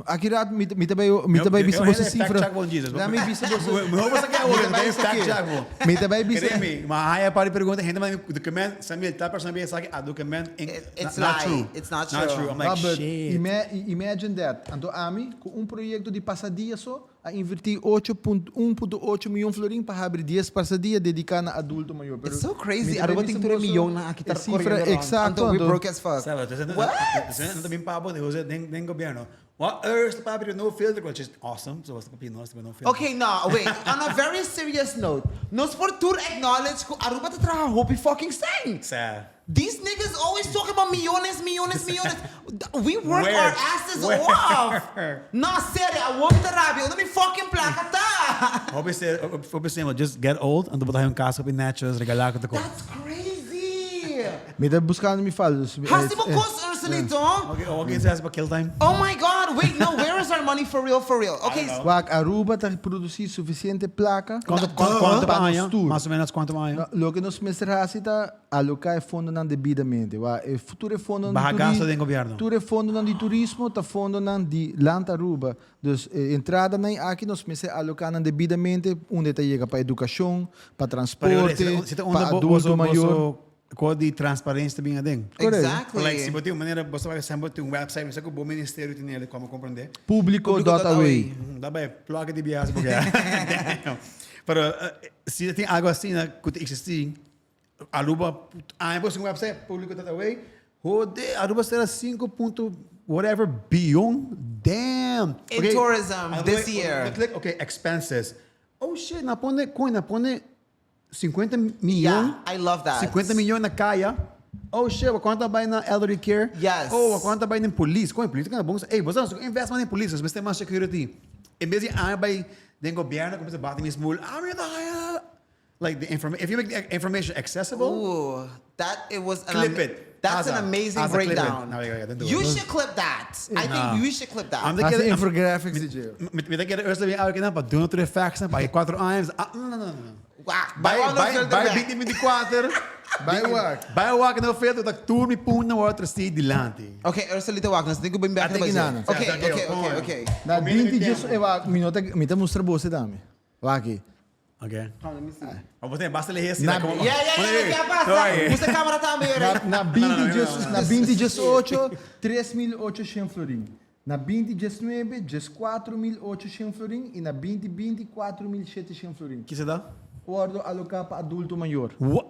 S1: aki rato mi mi ta bay mi ta bay bisa boso cifra.
S3: Fact check bon Jesus.
S1: Laat mi bisa boso.
S3: Mejor boso que
S1: Mi
S3: ahora,
S1: ta bay
S3: fact
S1: bisa
S3: check
S1: ke.
S3: bo.
S1: Mi ta bay bisa.
S3: Créeme, maar hij paar pregunta, gente maar document, Samuel, tal persona bij sabe a document in,
S2: It's
S3: not
S2: lie.
S3: true.
S2: It's not
S3: Not
S2: true.
S3: true. I'm like,
S1: Ah, but
S3: shit.
S1: Imagine that. Anto ami, cu un proyecto di pasadia so, a inverti 8.1.8 miyon florin pa habri 10 pasadia dedica na adulto mayor. Pero
S2: It's so crazy.
S1: mi ta
S2: Aruba
S1: bisa
S2: tin tur e
S1: boso
S2: miyon nan aki ta
S1: e cifra
S2: corriendo rond.
S1: Exacto.
S2: Anto we
S1: Anto
S2: broke as fuck.
S3: Sabe, entonces,
S2: What?
S3: entonces, no también papo de José den, den gobierno. What earth papi no filter, which is awesome. So what's the papi no, no filter.
S2: Okay, no, wait. On a very serious note, nos por tur acknowledge cu Aruba ta traha hopi fucking seng.
S3: Sad.
S2: These niggas always talk about millones, millones, millones. We work
S3: Where?
S2: our asses
S3: Where?
S2: off. No, serio, awor mi ta rabia. Unda mi fucking placa ta?
S3: Hope is hope is just get old and botar un casa op in natures, regalar com
S2: That's crazy.
S1: Mi ta buscando mi fala.
S2: Hasi bo cos, Ursulito.
S3: Okay, okay, so pa kill time.
S2: Oh my God, wait, no, where is our money for real, for real? Okay,
S3: know.
S1: Wak, Aruba ta produci suficiente placa
S3: Cuanto, cuanto, cuanto
S1: pa
S3: pa
S1: nos
S3: aña?
S1: tur.
S3: Mas o menos cuanto pa aña?
S1: No, loke nos mester haci ta aloca e fondonan debidamente. Wa, e tur e fondonan
S3: Baha
S1: di
S3: gasto den gobierno.
S1: Tur e fondonan di turismo ta fondonan di Land Aruba. Dus e entradanan aki nos mester aloca nan debidamente unda ta yega pa educacion, pa transporte, pa adulto mayor.
S3: Cu di transparencia bin aden.
S1: Correcto.
S2: Exactly.
S3: Like, si bo tin un manera, bo por ehempel tin un website, bo cu bo ministerio tin ele, como comprende?
S1: Publico.aw.
S3: Da bay plug di bias porque. Pero si tin algo asina cu ta existi, Aruba, ah, bo un website publico.aw, jode, Aruba sera 5 punto whatever billion, damn.
S2: In tourism
S3: Aruba,
S2: this year.
S3: Click, okay, expenses. Oh shit, na pone, coin, na pone 50 miljoen.
S2: Yeah, I love that.
S3: 50 miljoen na caya. Oh shit, cuanto bay na elderly care?
S2: Yes.
S3: Oh, cuanto bay na police? Con police ta bon. Hey, bo no invest na police, bo tin mas security. En bes di ah bay den gobierno cuminsa bati mes mul. Ah, mi ta like the information. If you make the information accessible,
S2: Ooh, that it was an
S3: Clip it.
S2: That's an
S3: Asa.
S2: amazing
S3: Asa, clip it.
S2: breakdown.
S3: No, yeah, don't do
S2: You
S3: it.
S2: should clip that. I think
S3: No.
S2: you should clip that.
S3: I'm the
S1: Haci
S3: kid.
S1: infographics di dje.
S3: Mi ta kere eerst weer elke keer pa doen het facts pa 4 aña. Ah, no, no, no, no.
S2: Wow.
S3: Bay, bay, bay, 2024.
S1: Bay wak.
S3: Bay wak no filter dat tur mi punto na otro si dilanti.
S2: Okay, Ursulita wak, nos tin cu bin back
S1: Ate
S2: na
S1: kinana.
S2: Okay.
S1: Na 20 dies, e wak, mi no ta, mi ta mustra bo tambe. Wak aki.
S3: Okay.
S2: Come, let me see.
S3: Maar wat basta lees
S2: Yeah, kico a pasa? Usa camera tambe,
S1: Na,
S2: right?
S1: na 20 dies, na 2018, 3.800 florin. Na 2019, 4.800 florin. Y na 2020, 4.700 florin.
S3: Kico ta?
S1: Wordo aloca pa adulto mayor.
S3: What?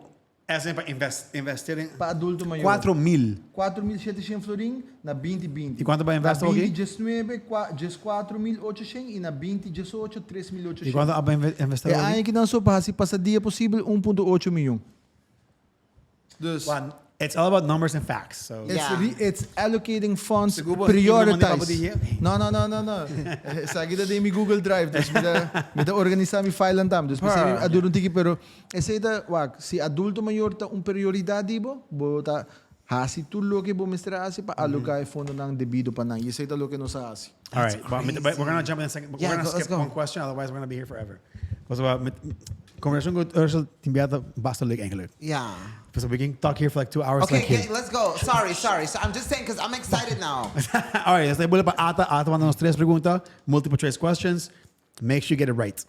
S3: Esei pa invest, investeren.
S1: Pa adulto mayor.
S3: 4000.
S1: 4700 florin na 2020.
S3: Y cuanto pa invest
S1: Na
S3: aki?
S1: 2019, 14.800 y na 2018, 3.800.
S3: Y cuanto a invest
S1: E
S3: aki?
S1: aña akinan so pa haci pasadia posibel 1.8 miyon. Dus
S3: Well, it's all about numbers and facts. So
S1: it's, it's allocating funds,
S3: Sigur bo
S1: prioritize.
S3: tin
S1: No, no, no, no, no. Esaki ta den mi Google Drive, dus mi ta organisa mi file antam. Dus p'esei mi a dura un tiki, pero esei ta, wak, si adulto mayor ta un prioridad di bo, bo ta haci tur loke bo mester haci pa aloca e fondonan debido pa nan. Y esei ta loke nos a haci.
S3: All right, but we're gonna jump in a second. We're
S2: Yeah,
S3: gonna
S2: go, let's
S3: skip
S2: go.
S3: one question, otherwise we're gonna be here forever. Because conversatie with Ursula tin bia basta leuk eigenlijk. So we can talk here for like 2 hours
S2: Okay,
S3: like
S2: okay, let's go. Sorry, sorry. So I'm just saying because I'm excited now.
S3: All right, let's pa ATA. ATA manda nos tres pregunta, multiple choice questions. Make sure you get it right.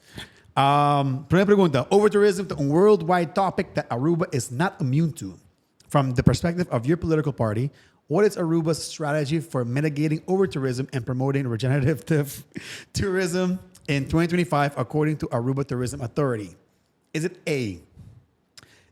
S3: Prome pregunta. Overtourism, a worldwide topic that Aruba is not immune to. From the perspective of your political party, what is Aruba's strategy for mitigating overtourism and promoting regenerative tourism in 2025 according to Aruba Tourism Authority? Is it A,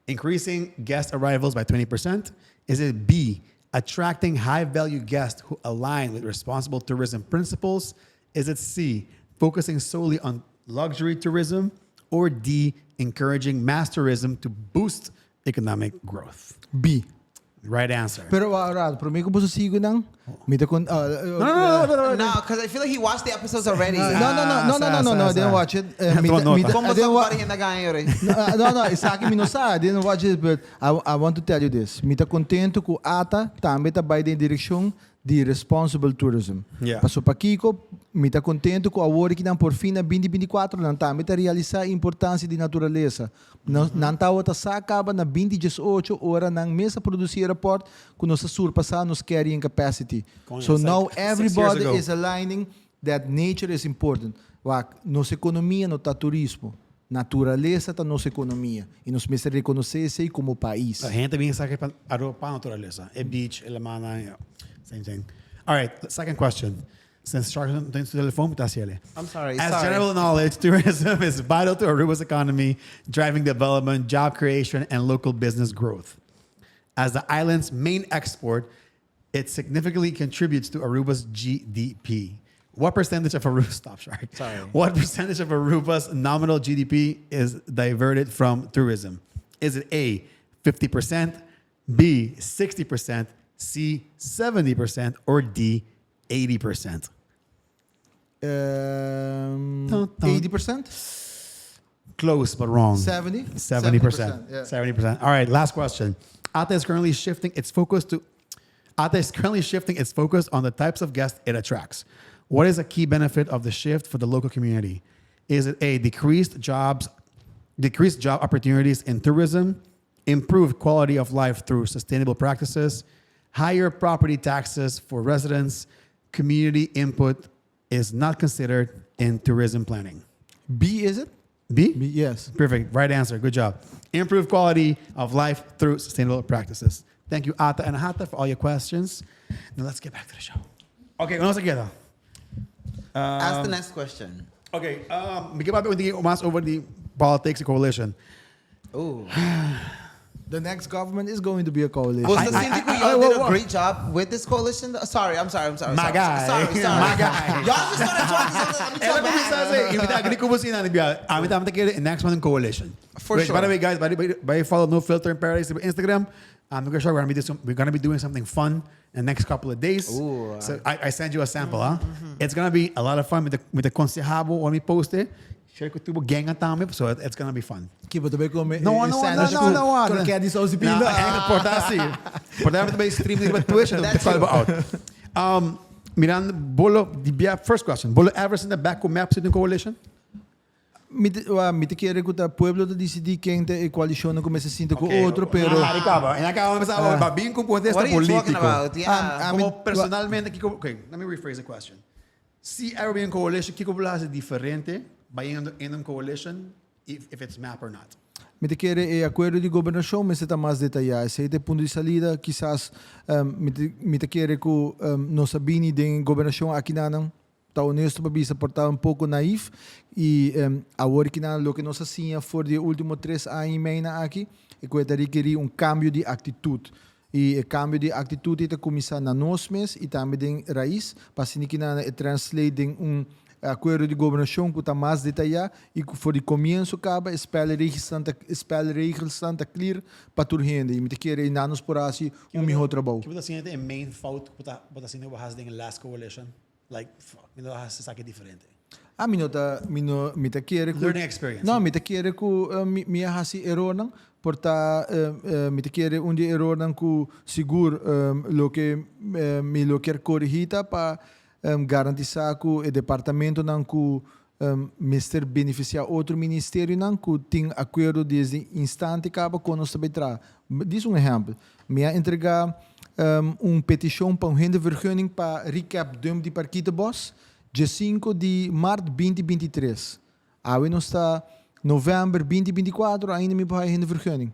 S3: increasing guest arrivals by 20%? Is it B, attracting high value guests who align with responsible tourism principles? Is it C, focusing solely on luxury tourism? Or D, encouraging mass tourism to boost economic growth?
S1: B.
S3: Right answer.
S1: Pero ora, prome cu boso sigui nan, mi ta con
S3: No, no, no, no, no.
S2: No, because I feel like he watched the episodes already.
S1: No, I didn't
S3: Sa.
S1: watch it.
S3: Toma nota.
S2: Como
S1: I didn't
S2: sa pa rin
S1: No, no, esaki mi no sa. I didn't watch it, but I want to tell you this. Mi ta contento cu ATA tambe ta bay den direccion di responsible tourism. Paso pakico, mi ta contento cu awor cu nan por fin na 2024 nan tambe ta realisa e importancia di naturalesa. Nan tawata sa caba na 2018 ora nan mes a produci e rapport cu nos a surpasa nos carrying capacity.
S3: Coño,
S1: So
S3: it's
S1: now
S3: like 6 years
S1: everybody
S3: ago.
S1: is aligning that nature is important. Wak, nos economia no ta turismo. Naturalesa ta nos economia. Y nos mester reconoce esey como pais.
S3: Hende ta bin esaki pa Aruba pa naturalesa. E beach, e laman, yeah. Same thing. All right, second question. Since Charles tin su telefoon, ta haciele.
S2: I'm sorry,
S3: As
S2: sorry.
S3: general knowledge, tourism is vital to Aruba's economy, driving development, job creation, and local business growth. As the island's main export, it significantly contributes to Aruba's GDP. What percentage of Aruba, stop, Shark.
S2: Sorry.
S3: What percentage of Aruba's nominal GDP is diverted from tourism? Is it A, 50%, B, 60%, C, 70%, or D, 80%? Dun, dun.
S1: 80%?
S3: Close, but wrong.
S1: 70?
S3: 70%.
S1: Yeah.
S3: 70%. All right, last question. ATA is currently shifting its focus on the types of guests it attracts. What is a key benefit of the shift for the local community? Is it A, decreased job opportunities in tourism, improved quality of life through sustainable practices, higher property taxes for residents, community input is not considered in tourism planning?
S1: B, is it?
S3: B?
S1: B, yes.
S3: Perfect. Right answer. Good job. Improve quality of life through sustainable practices. Thank you, ATA and Hata, for all your questions. Now let's get back to the show. Okay, vamos a queda.
S2: Ask the next question.
S3: Okay, mi kier papia un mas over the politics and coalition.
S2: Ooh.
S1: The next government is going to be a coalition.
S2: Was the Cindy y'all did a great job with this coalition? Sorry, I'm sorry, I'm sorry.
S3: My
S2: sorry,
S3: guy.
S2: Sorry, sorry.
S3: My guy.
S2: Y'all just started talking, so let me
S3: Ela
S2: talk
S3: começou a
S2: back.
S3: say, if you agree com você, a mim também quer next one in coalition.
S2: For
S3: Which,
S2: sure.
S3: by the way, guys, by follow No Filter in Paradise on Instagram. I'm gonna sure we're gonna be doing something fun in the next couple of days.
S2: Ooh.
S3: So I send you a sample, huh? It's gonna be a lot of fun with the consejabo when we post it. Share cu tur gang tambe, so it's gonna be fun.
S1: Cu bo tambe come
S3: No, no, no, no.
S1: Croquete di saus di
S3: No,
S1: pinda.
S3: eh, por ta asina. Por ta tambe stream riba Twitch,
S2: That's
S3: that's out. Mirando, bo lo, first question, bo lo ever sinta back cu MEP den coalition?
S1: Mi ta kere cu e pueblo ta dicidi ken ta e coalicion cuminsa sinta cu otro, pero
S3: Ah, caba. Y caba, ah, bin cu contexto
S2: What are you talking
S3: politico.
S2: about? Yeah.
S1: I mean,
S3: Como personalmente, kico, okay, let me rephrase the question. Si Aruba in coalition, kico bo lo haci diferente by in a coalition, if it's MAP or not?
S1: Mi ta kere e acuerdo di gobernacion mester ta mas detaya. Esey ta e punto di salida, kisas mi ta kere cu nos a bini den gobernacion aki nan. ta honesto pa bisa por ta un poco naïef y awor ki nan loke nos a siña for di e ultimo tres aña y meinan aki e cu e ta rekeri un cambio di actitud y e cambio di actitud ei ta cuminsa na nos mes y tambe den Raiz pa asina ki nan e translate den un acuerdo di gobernacion cu ta mas detaya y cu for di comienzo caba e spelregelsnan ta spelregelsnan ta clear pa tur hende y mi ta kere einan nos por haci un miho trabou.
S3: Kico bo ta sinti ta e main fout cu bo ta sinti cu bo haci den e last coalition? Like, fuck, mi lo haci esaki diferente.
S1: Ah, mi no ta, mi no, mi ta kere cu.
S3: Learning experience.
S1: No, mi ta kere cu mi, mi a haci erornan. Por ta, mi ta kere un di e erornan cu sigur loke mi lo kier corigi ta pa garantisa cu e departamentonan cu mester beneficia otro ministerionan cu tin acuerdo desde instante caba con nos ta bay traha. Dis un ehempel, mi a entrega un peticion pa un hindervergunning pa recap dump di Parkietenbos dje sinku di mart binti binti tres. Awe nos ta november binti binti kuater ainda mi por haya hindervergunning.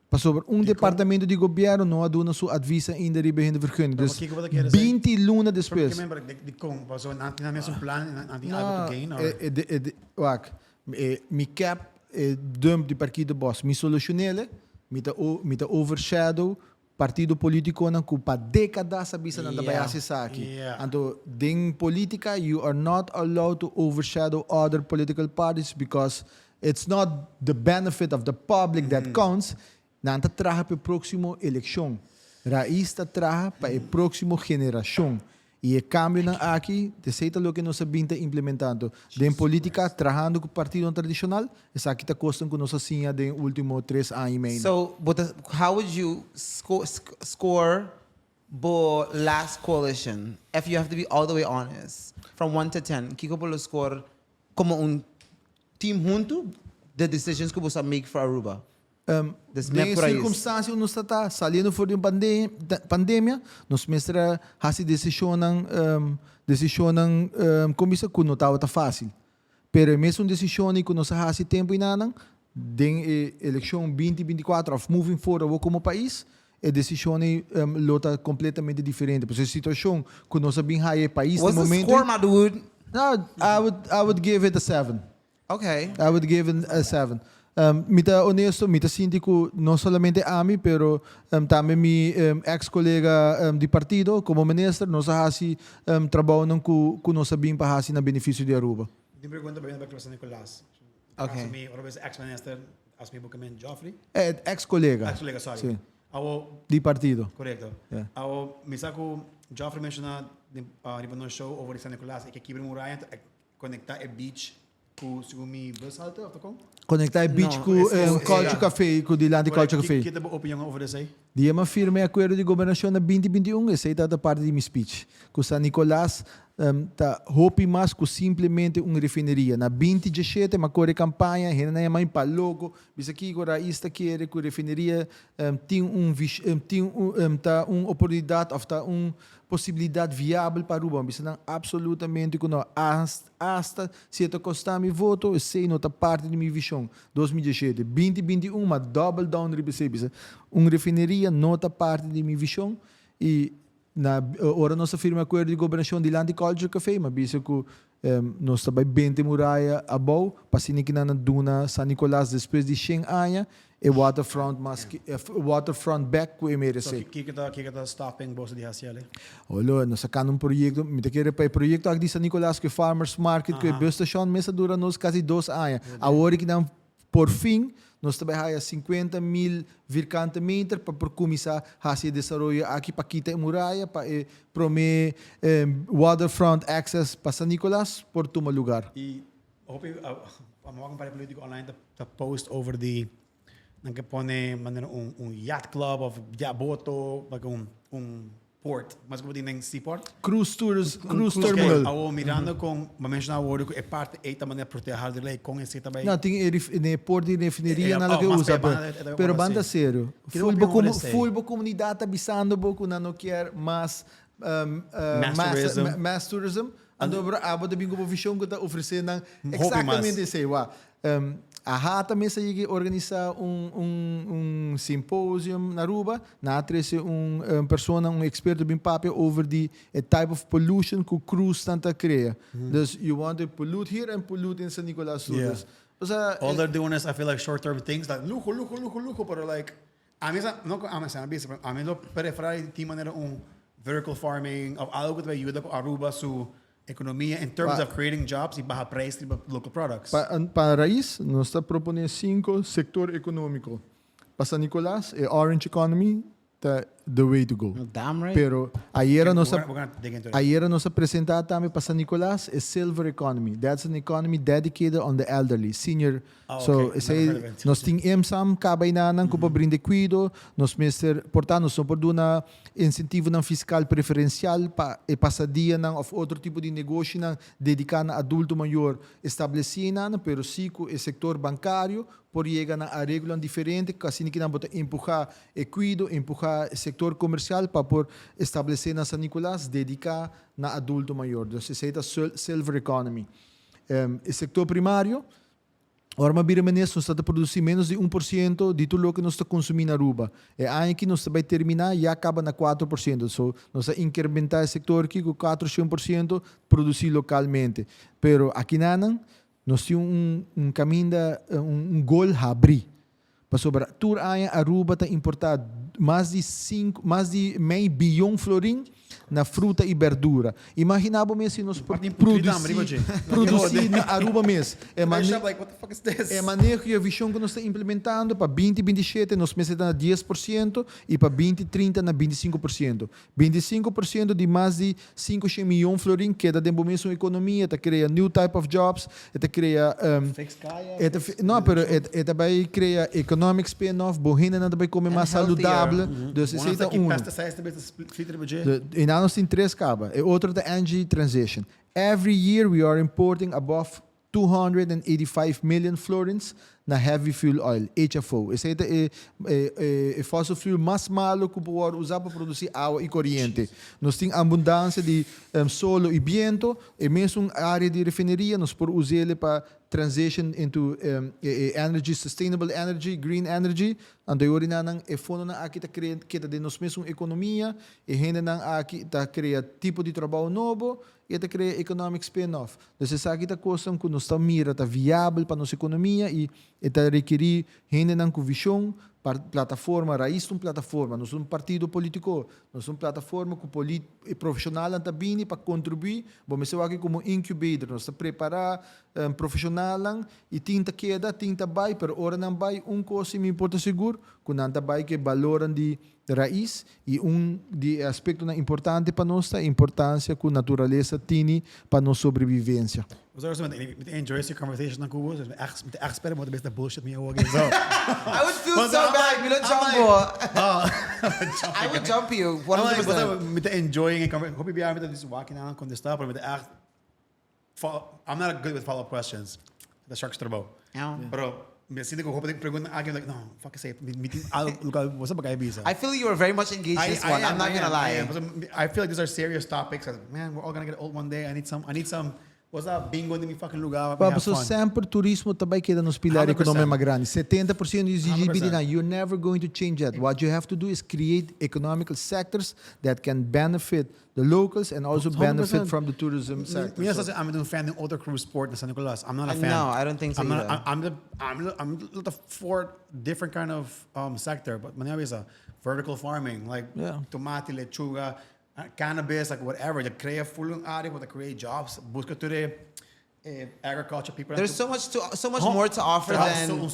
S1: Pasobra un departamento di gobierno no a duna su advis ainda riba e hindervergunning.
S3: Pero
S1: Dus
S3: pakico bo ta kere esey?
S1: binti luna despues.
S3: Pero kimen dicon? Pasobra nan tin nan mes un plan y nan tin algo to gain or?
S1: E, e, e, wak, e, mi cap e dump di Parkietenbos, mi solucionele, mi ta, mi ta overshadow partido politiconan cu pa decadas a bisa nan ta bay haci esaki. Anto den politica you are not allowed to overshadow other political parties because it's not the benefit of the public that counts. Nan ta traha pa e proximo eleccion. Raiz ta traha pa e proximo generacion. Y e cambionan aki, esey ta loke nos a bin ta implementando. Den politica, trahando cu partidonan tradicional, esaki ta cosnan cu nos a siña den ultimo tres aña y medio.
S2: So, bo ta, how would you score bo last coalition? If you have to be all the way honest, from one to ten, kico bo lo score como un team hunto, the decisions cu bo sa make for Aruba? Des
S1: Den e sirkunstansia ku nos ta ta saliendo for di un pandemia, nos mester a hasi desishonnan, desishonnan kon bisa ku no tabata fásil. Pero e mesun desishonnan ku nos a hasi tempu enanan, den e elekshon binti 24 òf moving forward awor komo pais, e desishonnan lo ta kompletamente diferente. Pasobra e situashon ku nos a bin haya e pais den
S2: What's the
S1: momento.
S2: score, my dude?
S1: No, I would give it a seven.
S2: Okay.
S1: I would give it a seven. Mi ta honesto, mi ta sinti cu no solamente ami, pero tambe mi ex colega di partido como minister, nos a haci trabounan cu nos a bin pa haci na beneficio di Aruba.
S3: Mi tin pregunta pa bini pa San Nicolas.
S2: Okay.
S3: Asumi, ora bo ex minister, asumi bo kemen Geoffrey?
S1: Ex colega.
S3: Ex colega, sorry.
S1: Si.
S3: Awo.
S1: Di partido.
S3: Correcto.
S1: Yeah.
S3: Awo, mi sa cu Geoffrey menciona riba nos show over di San Nicolas, e ke kibra muraya, Conecta e beach cu segun mi bushalte of ta con?
S1: Conecta e beach
S2: No,
S1: cu Culture Café, cu dilanti Culture Café.
S3: Ki ta bo opinion over esey?
S1: Dia mi a firma e acuerdo di gobernacion na 2021, esey tabata parti di mi speech. Cu San Nicolas ta hopi mas cu simplemente un refineria. Na 2017 mi a core campaña, hende nan yama mi pa loco, bisa kico Raiz ta kere cu refineria tin un tin un ta un oportunidad of ta un posibilidad viabel pa Aruba. Mi bisa nan absolutamente cu no. Hasta si e ta costa mi voto, esey no ta parti di mi vision. 2017, 2021 m'a double down riba esey. Bisa un refineria no ta parti di mi vision y na ora nos a firma e acuerdo di gobernacion dilanti Culture Cafe, m'a bisa cu Nos ta bai bente muraya abou pa asina ki nan a duna San Nicolas despues di shen aña e waterfront mas e waterfront bek ku e meresé.
S3: So kiko ta kiko ta stopping boso di hasi ali?
S1: Olo, nos a kanda un proyekto, mi ta kere pa e proyekto aki di San Nicolas ku e farmers market ku e bus station mes a dura nos kasi dos aña. Awor ki nan Por fin, nos ta bai haya 50 mil vierkante meter pa por kuminsá hasi e desaroyo aki pa kita e muraya pa e promé waterfront access pa San Nicolas por tuma lugar.
S3: I hopi a wak un par di politico online ta post over di nan ke pone manera un yacht club of boto like un Port, mas ku bo tin den Seaport?
S1: Cruise tours, cruise terminal.
S3: Ok, awor mirando kon, bo a menshoná awor ku e parti ei ta manera protehá di lei, kon esei ta bai?
S1: No, tin e rif, e port di refineria nan lo ke usa, pero ban ta serio. Ful bo komu, ful bo komunidat ta bisando bo ku nan no kier mas mass mass tourism, anto abo ta bin ku bo vishon ku ta ofresé nan eksaktamente esei. Wak. AHATA mes a yega organisa un symposium na Aruba. Nan a trece un persona, un experto bin papia over di e type of pollution cu cruise nan ta crea. Dus you want to pollute here and pollute in San Nicolas too. Dus, o sea,
S3: All they're doing is, I feel like, short term things like luho, luho, luho, luho, pero like, ami sa, no cu ami sa, bisa, pero ami lo prefera di tin manera un vertical farming of algo cu ta bay yuda cu Aruba su economia in terms of creating jobs y baha prijs riba local products.
S1: Pa Raiz, nos ta propone cinco sector economico. Pa San Nicolas, e orange economy ta the way to go.
S2: Damn right.
S1: Pero ayera nos a,
S3: We're gonna dig into it.
S1: Ayera nos a presenta tambe pa San Nicolas e silver economy. That's an economy dedicated on the elderly, senior.
S3: Oh,
S1: So,
S3: okay.
S1: esey
S3: Never heard of it.
S1: Nos tin EMSAM caba eynanan cu por brinda cuido. Nos mester, por tanto, nos no por duna incentivonan fiscal preferencial pa e pasadianan of otro tipo di negoshinan dedica na adulto mayor estableci eynanan, pero si cu e sector bancario por yega na areglonan diferente cu asina kinan bo ta empuha e cuido, empuha e sector comercial pa por establece na San Nicolas dedica na adulto mayor. Dus esey ta silver economy. E sector primario, ora mi a bira minister nos ta ta produci menos di 1% di tur loke nos ta consumi na Aruba. E aña aki nos ta bay termina ya caba na 4%. So nos a incrementa e sector aki cu 400% produci localmente. Pero akinanan nos tin un caminda, un gol habri. Pasobra tur aña Aruba ta importa mas di cinco, mas di mei biyon florin na fruta y berdura. Imagina bo mes si nos por produci na Aruba mes. E maneho y e vision cu nos ta implementando pa 2027 nos mester ta na 10% y pa 2030 na 25%. 25% di mas di 500 miyon florin keda den bo mesun ekonomia, ta krea new type of jobs, e ta krea, e ta, no, pero e ta bai krea economic spin-off, bo hendenan ta bai kome mas saludable, dus esei ta uno. E nan nos tin tres kaba. E otro ta energy transition. Every year we are importing above 285 million florins na heavy fuel oil, HFO. Esei ta e e fossil fuel mas malo ku por wòrdu usá pa produsí awa i koriente. Nos tin abundansia di solo i biento. E mesun área di refineria nos por us'é pa transition into e energy, sustainable energy, green energy. Anto e orinanan e fondonan aki ta krea keda den nos mesun ekonomia. E hendenan aki ta krea tipo di trabou nobo. I e ta krea economic spin-off. Dus esaki ta kosnan ku nos ta mira ta viabel pa nos ekonomia i e ta rekerí hendenan ku vishon, plataforma, Raiz ta un plataforma, nos un partido politiko, nos un plataforma ku e profeshonalnan ta bini pa kontribuí, bo mester wak komo incubator, nos ta prepará profeshonalnan i tin ta keda, tin ta bai, pero ora nan bai un kos si mi por ta sigur ku nan ta bai ku e balornan di Rais, i un di e aspektonan importante pa nos ta e importansia ku naturalesa tini pa nos sobrevivensia.
S3: Bo sa mi ta enjoy su conversation nan ku bo, mi ta echt spera bo ta bisa bullshit mi awor so.
S2: I would feel so bad, mi lo jump bo. I would jump you, 100%.
S3: Mi ta enjoying e conversation, hopi biaha mi ta just wak nan contesta, pero mi ta echt I'm not good with follow up questions. Ta sharks trabou. Pero mi sinti ku hopi pregunta aki, I'm like, no, fuck esei. Mi tin algo loke bo sa pa kai bisa.
S2: I feel you are very much engaged this one. I'm not gonna lie.
S3: I feel like these are serious topics. Man, we're all gonna get old one day. I need some, what's that, bingo den mi fucking lugar.
S1: Pa paso semper turismo ta bay keda nos pilar economia mas grandi. 70% di GDP na. You're never going to change that. What you have to do is create economical sectors that can benefit the locals and also benefit from the tourism sector.
S3: Mi so, I'm a fan di otro cruise port na San Nicolas. I'm not a fan.
S2: No, I don't think so
S3: I'm not,
S2: either.
S3: I'm the for different kind of sector, but manera bisa vertical farming, like tomate, lechuga, cannabis, like whatever. The crea full area for the create jobs. Busca tur agriculture people.
S2: There's so much more to offer than
S3: Un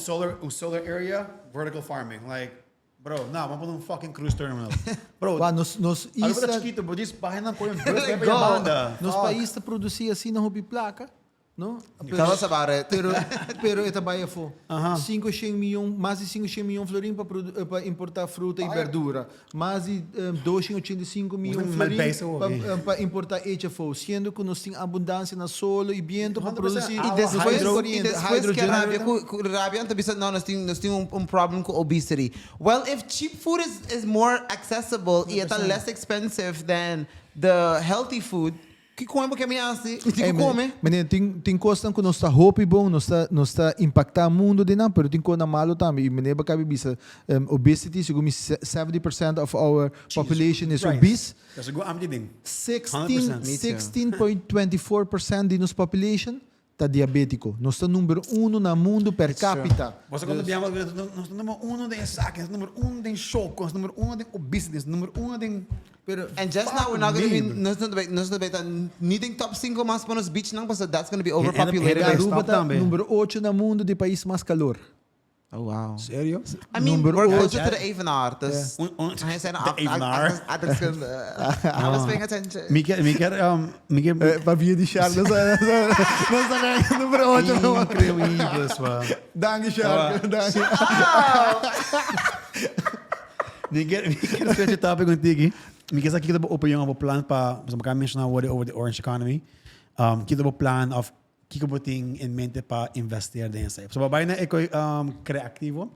S3: solar area, vertical farming, like. Bro, no, ban pone un fucking cruise terminal. Bro,
S1: Bah, nos
S3: Aruba
S1: isla,
S3: chikito, bo dis baha nan coy un bus
S2: Go.
S3: bay banda.
S1: Nos pais ta produci asina hopi placa, no? Pero,
S2: Tell us about it.
S1: Pero e ta bay afo. 500 miyon, mas di 500 miyon florin pa importa fruta y berdura. Mas di 285 miyon
S3: Mal
S1: florin
S3: peso,
S1: pa importa HFO, siendo cu nos tin abundancia na solo y biento pa
S3: 100%
S1: produci
S2: E despues,
S1: hydro,
S2: e despues cu
S1: hydrogen.
S2: rabia, cu rabia, anto bisa, no, nos tin un problem cu obesity. Well, if cheap food is more accessible y ta less expensive than the healthy food, Ki come bo ke mi hasi? Mi tin ku come.
S1: Meneer, tin tin kosnan ku nos ta hopi bon, nos ta nos ta impaktá mundu den nan, pero tin kosnan malu tambe. I meneer Bakabi bisa, obesity, segun mi 70% of our population is obese.
S3: That's a good amti ding.
S1: 16, 16.24% di nos population ta diabetico. Nos ta number uno na mundo per capita.
S3: Bo sa cuando biamo, nos ta number uno den esaki, nos ta number uno den shoco, nos ta number uno den obesity, nos ta number uno den.
S1: Pero.
S2: And just now we're not gonna be, nos no ta bay, nos no ta bay ta ni den top cinco mas pa nos beachnan pasobra that's gonna be overpopulated.
S1: Aruba ta number ocho na mundo di pais mas calor.
S2: Oh wow.
S3: Serio?
S2: I mean,
S1: Number
S2: we're
S1: ocho.
S2: closer to the Evenaar, dus hij zei
S3: De Evenaar.
S2: I was paying attention.
S3: Mi kier, mi kier, mi kier.
S1: Pa via di Shark, nos ta, nos ta na number ocho.
S3: Increíble, swa.
S1: Danki Shark, danki.
S3: Mi kier, mi kier switch topic un tiki. Mi kier sa kiko ta bo opinion of bo plan pa, pasobra mi ka menciona awor over the orange economy. Kiko ta bo plan of Kiko bo tin en mente pa invertir den esei? So bo bai na eco creativo,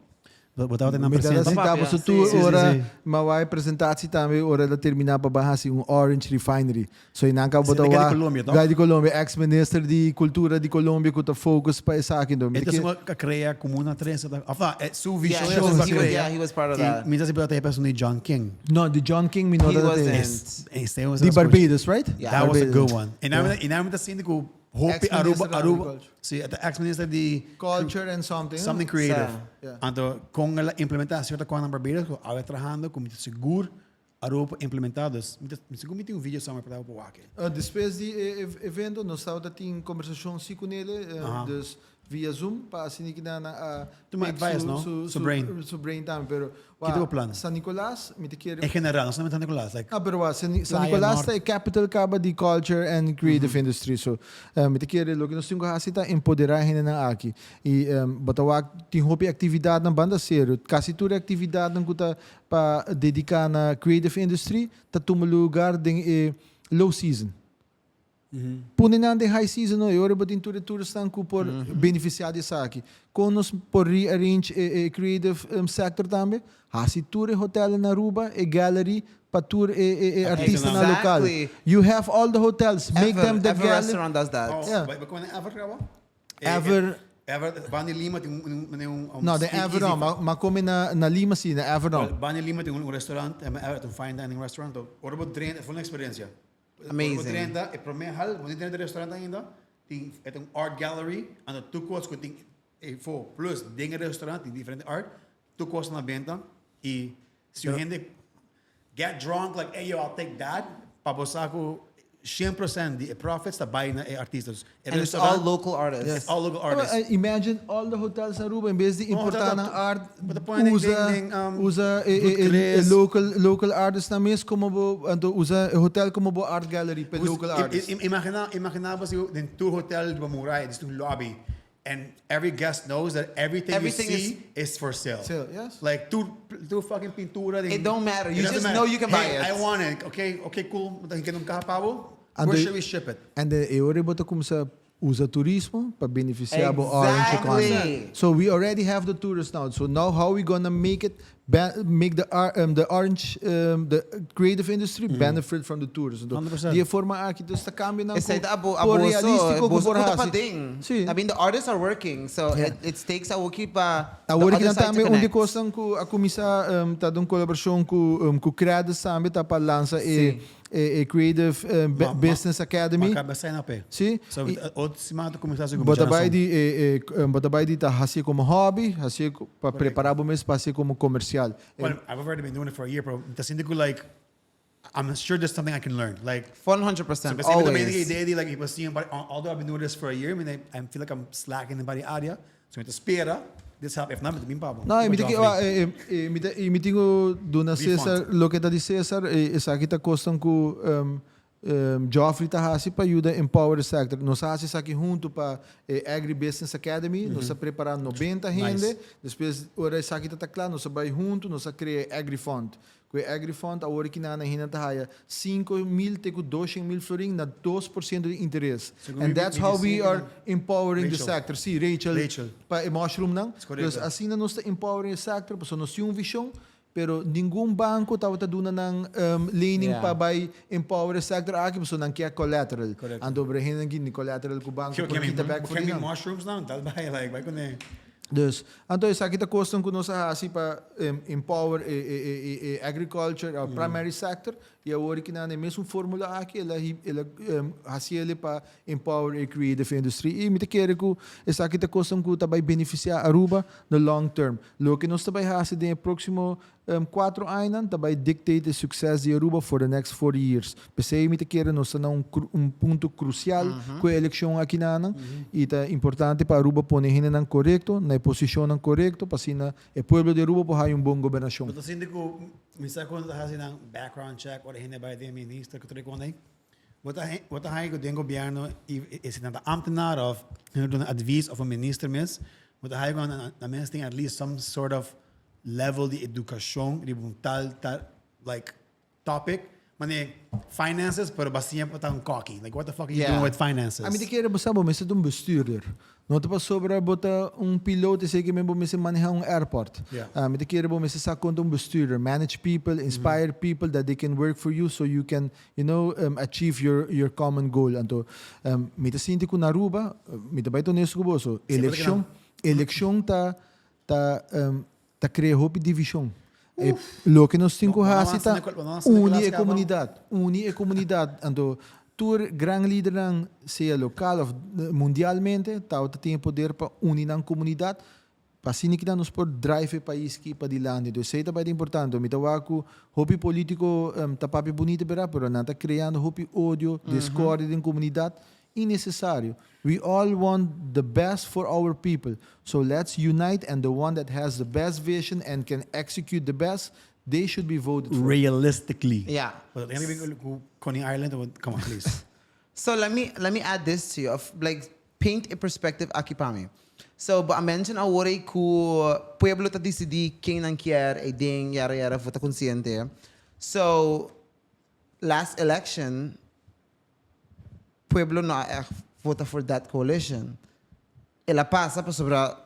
S3: bo tabata nan
S1: Mi tabata
S3: presente.
S1: sintá
S2: Papia,
S1: boso
S2: sí.
S1: tur
S3: Sí, sí,
S1: ora
S3: sí.
S1: mi bai presentatie tambe ora el a terminá pa bai hasi un Orange Refinery. So einan ka bo
S3: Sí,
S1: ta
S3: de gai di
S1: wak
S3: Colombia, toch?
S1: gai di Colombia, ex minister di cultura di Colombia ku ta focus pa esaki. Enton mi
S3: E
S1: ta
S3: ta
S1: ke
S3: esun ku a krea Comuna 13, ta, of no, e su vision
S2: Yeah,
S3: era esun ku a
S2: he was-
S3: krea.
S2: yeah, he was part of
S3: I
S2: that.
S3: mi ta si por ta e persona di John King.
S1: No, di John King mi no
S2: He
S1: tabata
S2: wasn't.
S1: te.
S3: Es, este was
S1: Di
S3: a
S1: Barbados, right?
S2: Yeah.
S3: That was a good
S1: Barbados.
S3: one. I nan i nan mi ta sinti ku Hopi
S1: Ex-minister
S3: Aruba,
S1: of
S3: Aruba,
S1: Agriculture.
S3: si, e ta ex-minister di
S1: Culture and something.
S3: something creative.
S2: Sa.
S1: Yeah.
S3: Anto, con el a implementa cierto cosnan na Barbados, cu awe trahando, cu mi ta sigur Aruba por implementa. Dus, mi ta, mi sigur mi tin un video somewhere pa por wak.
S1: Despues di e evento, nos tabata tin conversacion si cu nele, dus via Zoom, pa asina ki nan a
S3: Tuma
S1: pick
S3: advice,
S1: su,
S3: no?
S1: su,
S3: Su brain.
S1: su brain tambe. Pero,
S3: Ki ta bo plan?
S1: San Nicolas, mi ta kere.
S3: En general, no solamente San Nicolas, like.
S1: Ah, pero wa, San, San
S3: Playa
S1: Nicolas
S3: Norte.
S1: ta e capital caba di culture and creative industry. So, mi ta kere loke nos tin ku hasi ta empoderá hendenan aki. I bo ta wak tin hopi actividadnan banda serio. Casi tur e actividadnan ku ta pa dedica na creative industry ta tuma lugar den e low season. Pone nan den high season no, e ora bo tin tur e toeristnan ku por beneficia di esaki. Kon nos por rearrange e e creative sector tambe? Hasi tur e hotelnan na Aruba e gallery pa tur e e e artistanan lokal.
S2: Exactly.
S1: You have all the hotels, make
S2: Ever,
S1: them the
S2: Ever
S1: gallery.
S2: restaurant does that.
S3: Oh,
S1: Yeah.
S3: Bai kome na Ever caba?
S1: Ever.
S3: Ever, Bani Lima tin un un un un
S1: No, den Ever no, ma ma kome na na Lima si, na Ever no.
S3: Bani Lima tin un restaurant, Ever tin un fine dining restaurant. Ora bo drenta, e for un experiencia.
S2: Amazing.
S3: Ora bo drenta, e prome hal, bo no drenta e restaurant ainda, tin e ta un art gallery, anto tur kos ku tin efo, plus den e restaurant tin diferente art, tur kos na benta i si un hende get drunk like ey yo I'll take that, pa bo sa ku 100% di e profits ta bai na e artistas. E
S2: And it's all
S3: restaurant,
S2: local artists.
S3: It's all local artists.
S1: Uh, Imagine all the hotels in Aruba, en bes di
S3: No,
S1: importa
S3: dat-
S1: nan art,
S3: but the point
S1: usa,
S3: ding, ding,
S1: usa e, e, e, e
S3: Chris.
S1: local, local artists nan mes como bo, anto usa e hotel como bo art gallery pa local artists.
S3: Imagina, imagina bo si den tur hotel di bo muraya, dis un lobby, and every guest knows that everything,
S2: Everything
S3: you see is, for sale.
S1: Sale, yes.
S3: Like tur, tur fucking pintura. Den,
S2: It don't matter. You
S3: It doesn't
S2: just know you can buy
S3: Hey,
S2: it.
S3: I want it. Okay, okay, cool. Dan keda un caha pa bo.
S1: And
S3: Where
S1: the-
S3: should we ship it?
S1: And e ora bo ta cuminsa usa turismo pa beneficia bo orange economy.
S2: Exactly.
S1: So we already have the tourists now. So now how we gonna make it make the the orange the creative industry benefit from the tourists. Anto,
S3: 100%.
S1: di e forma aki dus ta cambia nan
S2: Esei
S1: cu
S2: ta abo,
S1: por
S2: abo so,
S1: realistico cu
S2: boso
S1: por
S2: cu ta
S1: haci.
S2: paden.
S1: Sí.
S2: I mean, the artists are working, so
S1: Yeah.
S2: it, it takes awoki pa the
S1: Awor
S2: other
S1: ki nan
S2: side to
S1: tambe un di
S2: connect.
S1: cosnan cu a cuminsa ta den colaboracion cu cu Credis tambe ta pa lansa e
S2: Sí.
S1: E Creative Business Academy.
S3: Ma caba sign up e.
S1: Si.
S3: So,
S1: I
S3: otro siman ta cuminsa su
S1: bo ta
S3: cuminsa
S1: bai di e e bo ta bai di ta hacié como hobby, hacié pa prepara bo mes pa hacié como comercial.
S3: Well, I've already been doing it for a year, pero mi ta sinti cu like I'm sure there's something I can learn. Like,
S2: 100%,
S3: so, always.
S2: always.
S3: idea di like, mi por siña, but although I've been doing this for a year, mi I feel like I'm slacking den bari area. So mi ta spera this help, if not, mi ta bin pa bo.
S1: No, y mi ta ke, mi ta, y mi tin cu duna Cesar loke ta di Cesar, esaki ta cosnan cu Geoffrey ta haci pa yuda empower e sector. Nos a haci esaki hunto pa e Agri Business Academy, nos a prepara 90 hende, despues ora esaki ta ta cla, nos a bay hunto, nos a crea e Agri Fund. Ku e AgriFund awor ki nan hende ta haya 5,000 te ku 200,000 florin na 2% di interes. And that's how we are empowering the sector. Si, Rachel, pa e mushroom nan. Dus asina nos ta empowering e sector pasobra nos tin un vision. Pero ningun banco tabata duna nan lening pa bay empower e sector aki pasobra nan kier collateral.
S3: Correcto.
S1: Anto pero hende nan kindi collateral cu banco por kita bek for di nan.
S3: Mushrooms nan, dat bay like bay cune.
S1: Dus, anto esaki ta cosnan cu nos a haci pa empower e agriculture, e primary sector, y awor ki nan e mesun formula aki el a el a haci el pa empower e creative industry. Y mi ta kere cu esaki ta cosnan cu ta bay beneficia Aruba the long term. Loke nos ta bay haci den e proximo cuatro añanan ta bay dictate e succes di Aruba for the next 40 years. P'esey mi ta kere nos ta na un un punto crucial cu e eleccion akinanan y ta importante pa Aruba pone hendenan corecto na e posicionnan corecto pa asina e pueblo di Aruba por haya un bon gobernacion.
S3: Bo ta sinti cu mi sa cu nan ta haci nan background check ora hende bay den minister cu tur e con ey? Bo ta bo ta haña ku den gobièrnu i e si nan ta ámtenar òf nan ta duna advis òf un minister mes, bo ta haña ku nan nan mes tin at least some sort of level di edukashon riba un tal tal like topic. Manera finances, pero bo a siña pa ta un kòki. Like what the fuck are you doing with finances?
S1: Ami ta kere bo sa bo mester ta un bestuurder. No ta pasobra bo ta un piloto esei ke men bo mester maneha un airport. Mi ta kere bo mester sa kon ta un bestuurder, manage people, inspire people that they can work for you so you can you know achieve your your common goal. Anto mi ta sinti ku na Aruba, mi ta bai ta honesto ku boso, elekshon elekshon ta ta ta krea hopi divishon. E loke nos tin ku hasi ta uni e komunidat, uni e komunidat. Anto tur gran lidernan, sea lokal òf mundialmente, tabata tin e poder pa uni nan komunidat, pa asina kinan nos por drive e pais ki padilanti. Anto esei ta bai ta importante. Mi ta wak ku hopi polítiko ta papia bunita bera, pero nan ta kreando hopi odio, diskordia den komunidat innecesario. We all want the best for our people, so let's unite and the one that has the best vision and can execute the best, they should be voted for.
S3: Realistically.
S2: Yeah.
S3: But the thing with Coney Island, come on, please.
S2: So let me let me add this to you of like paint a perspective aki pa mi. So bo a mention awor ei ku pueblo ta disidí ken nan kier, ei den, yara yara, bo ta konsiente. So last election Pueblo no a echt vota for that coalition. El a pasa pasobra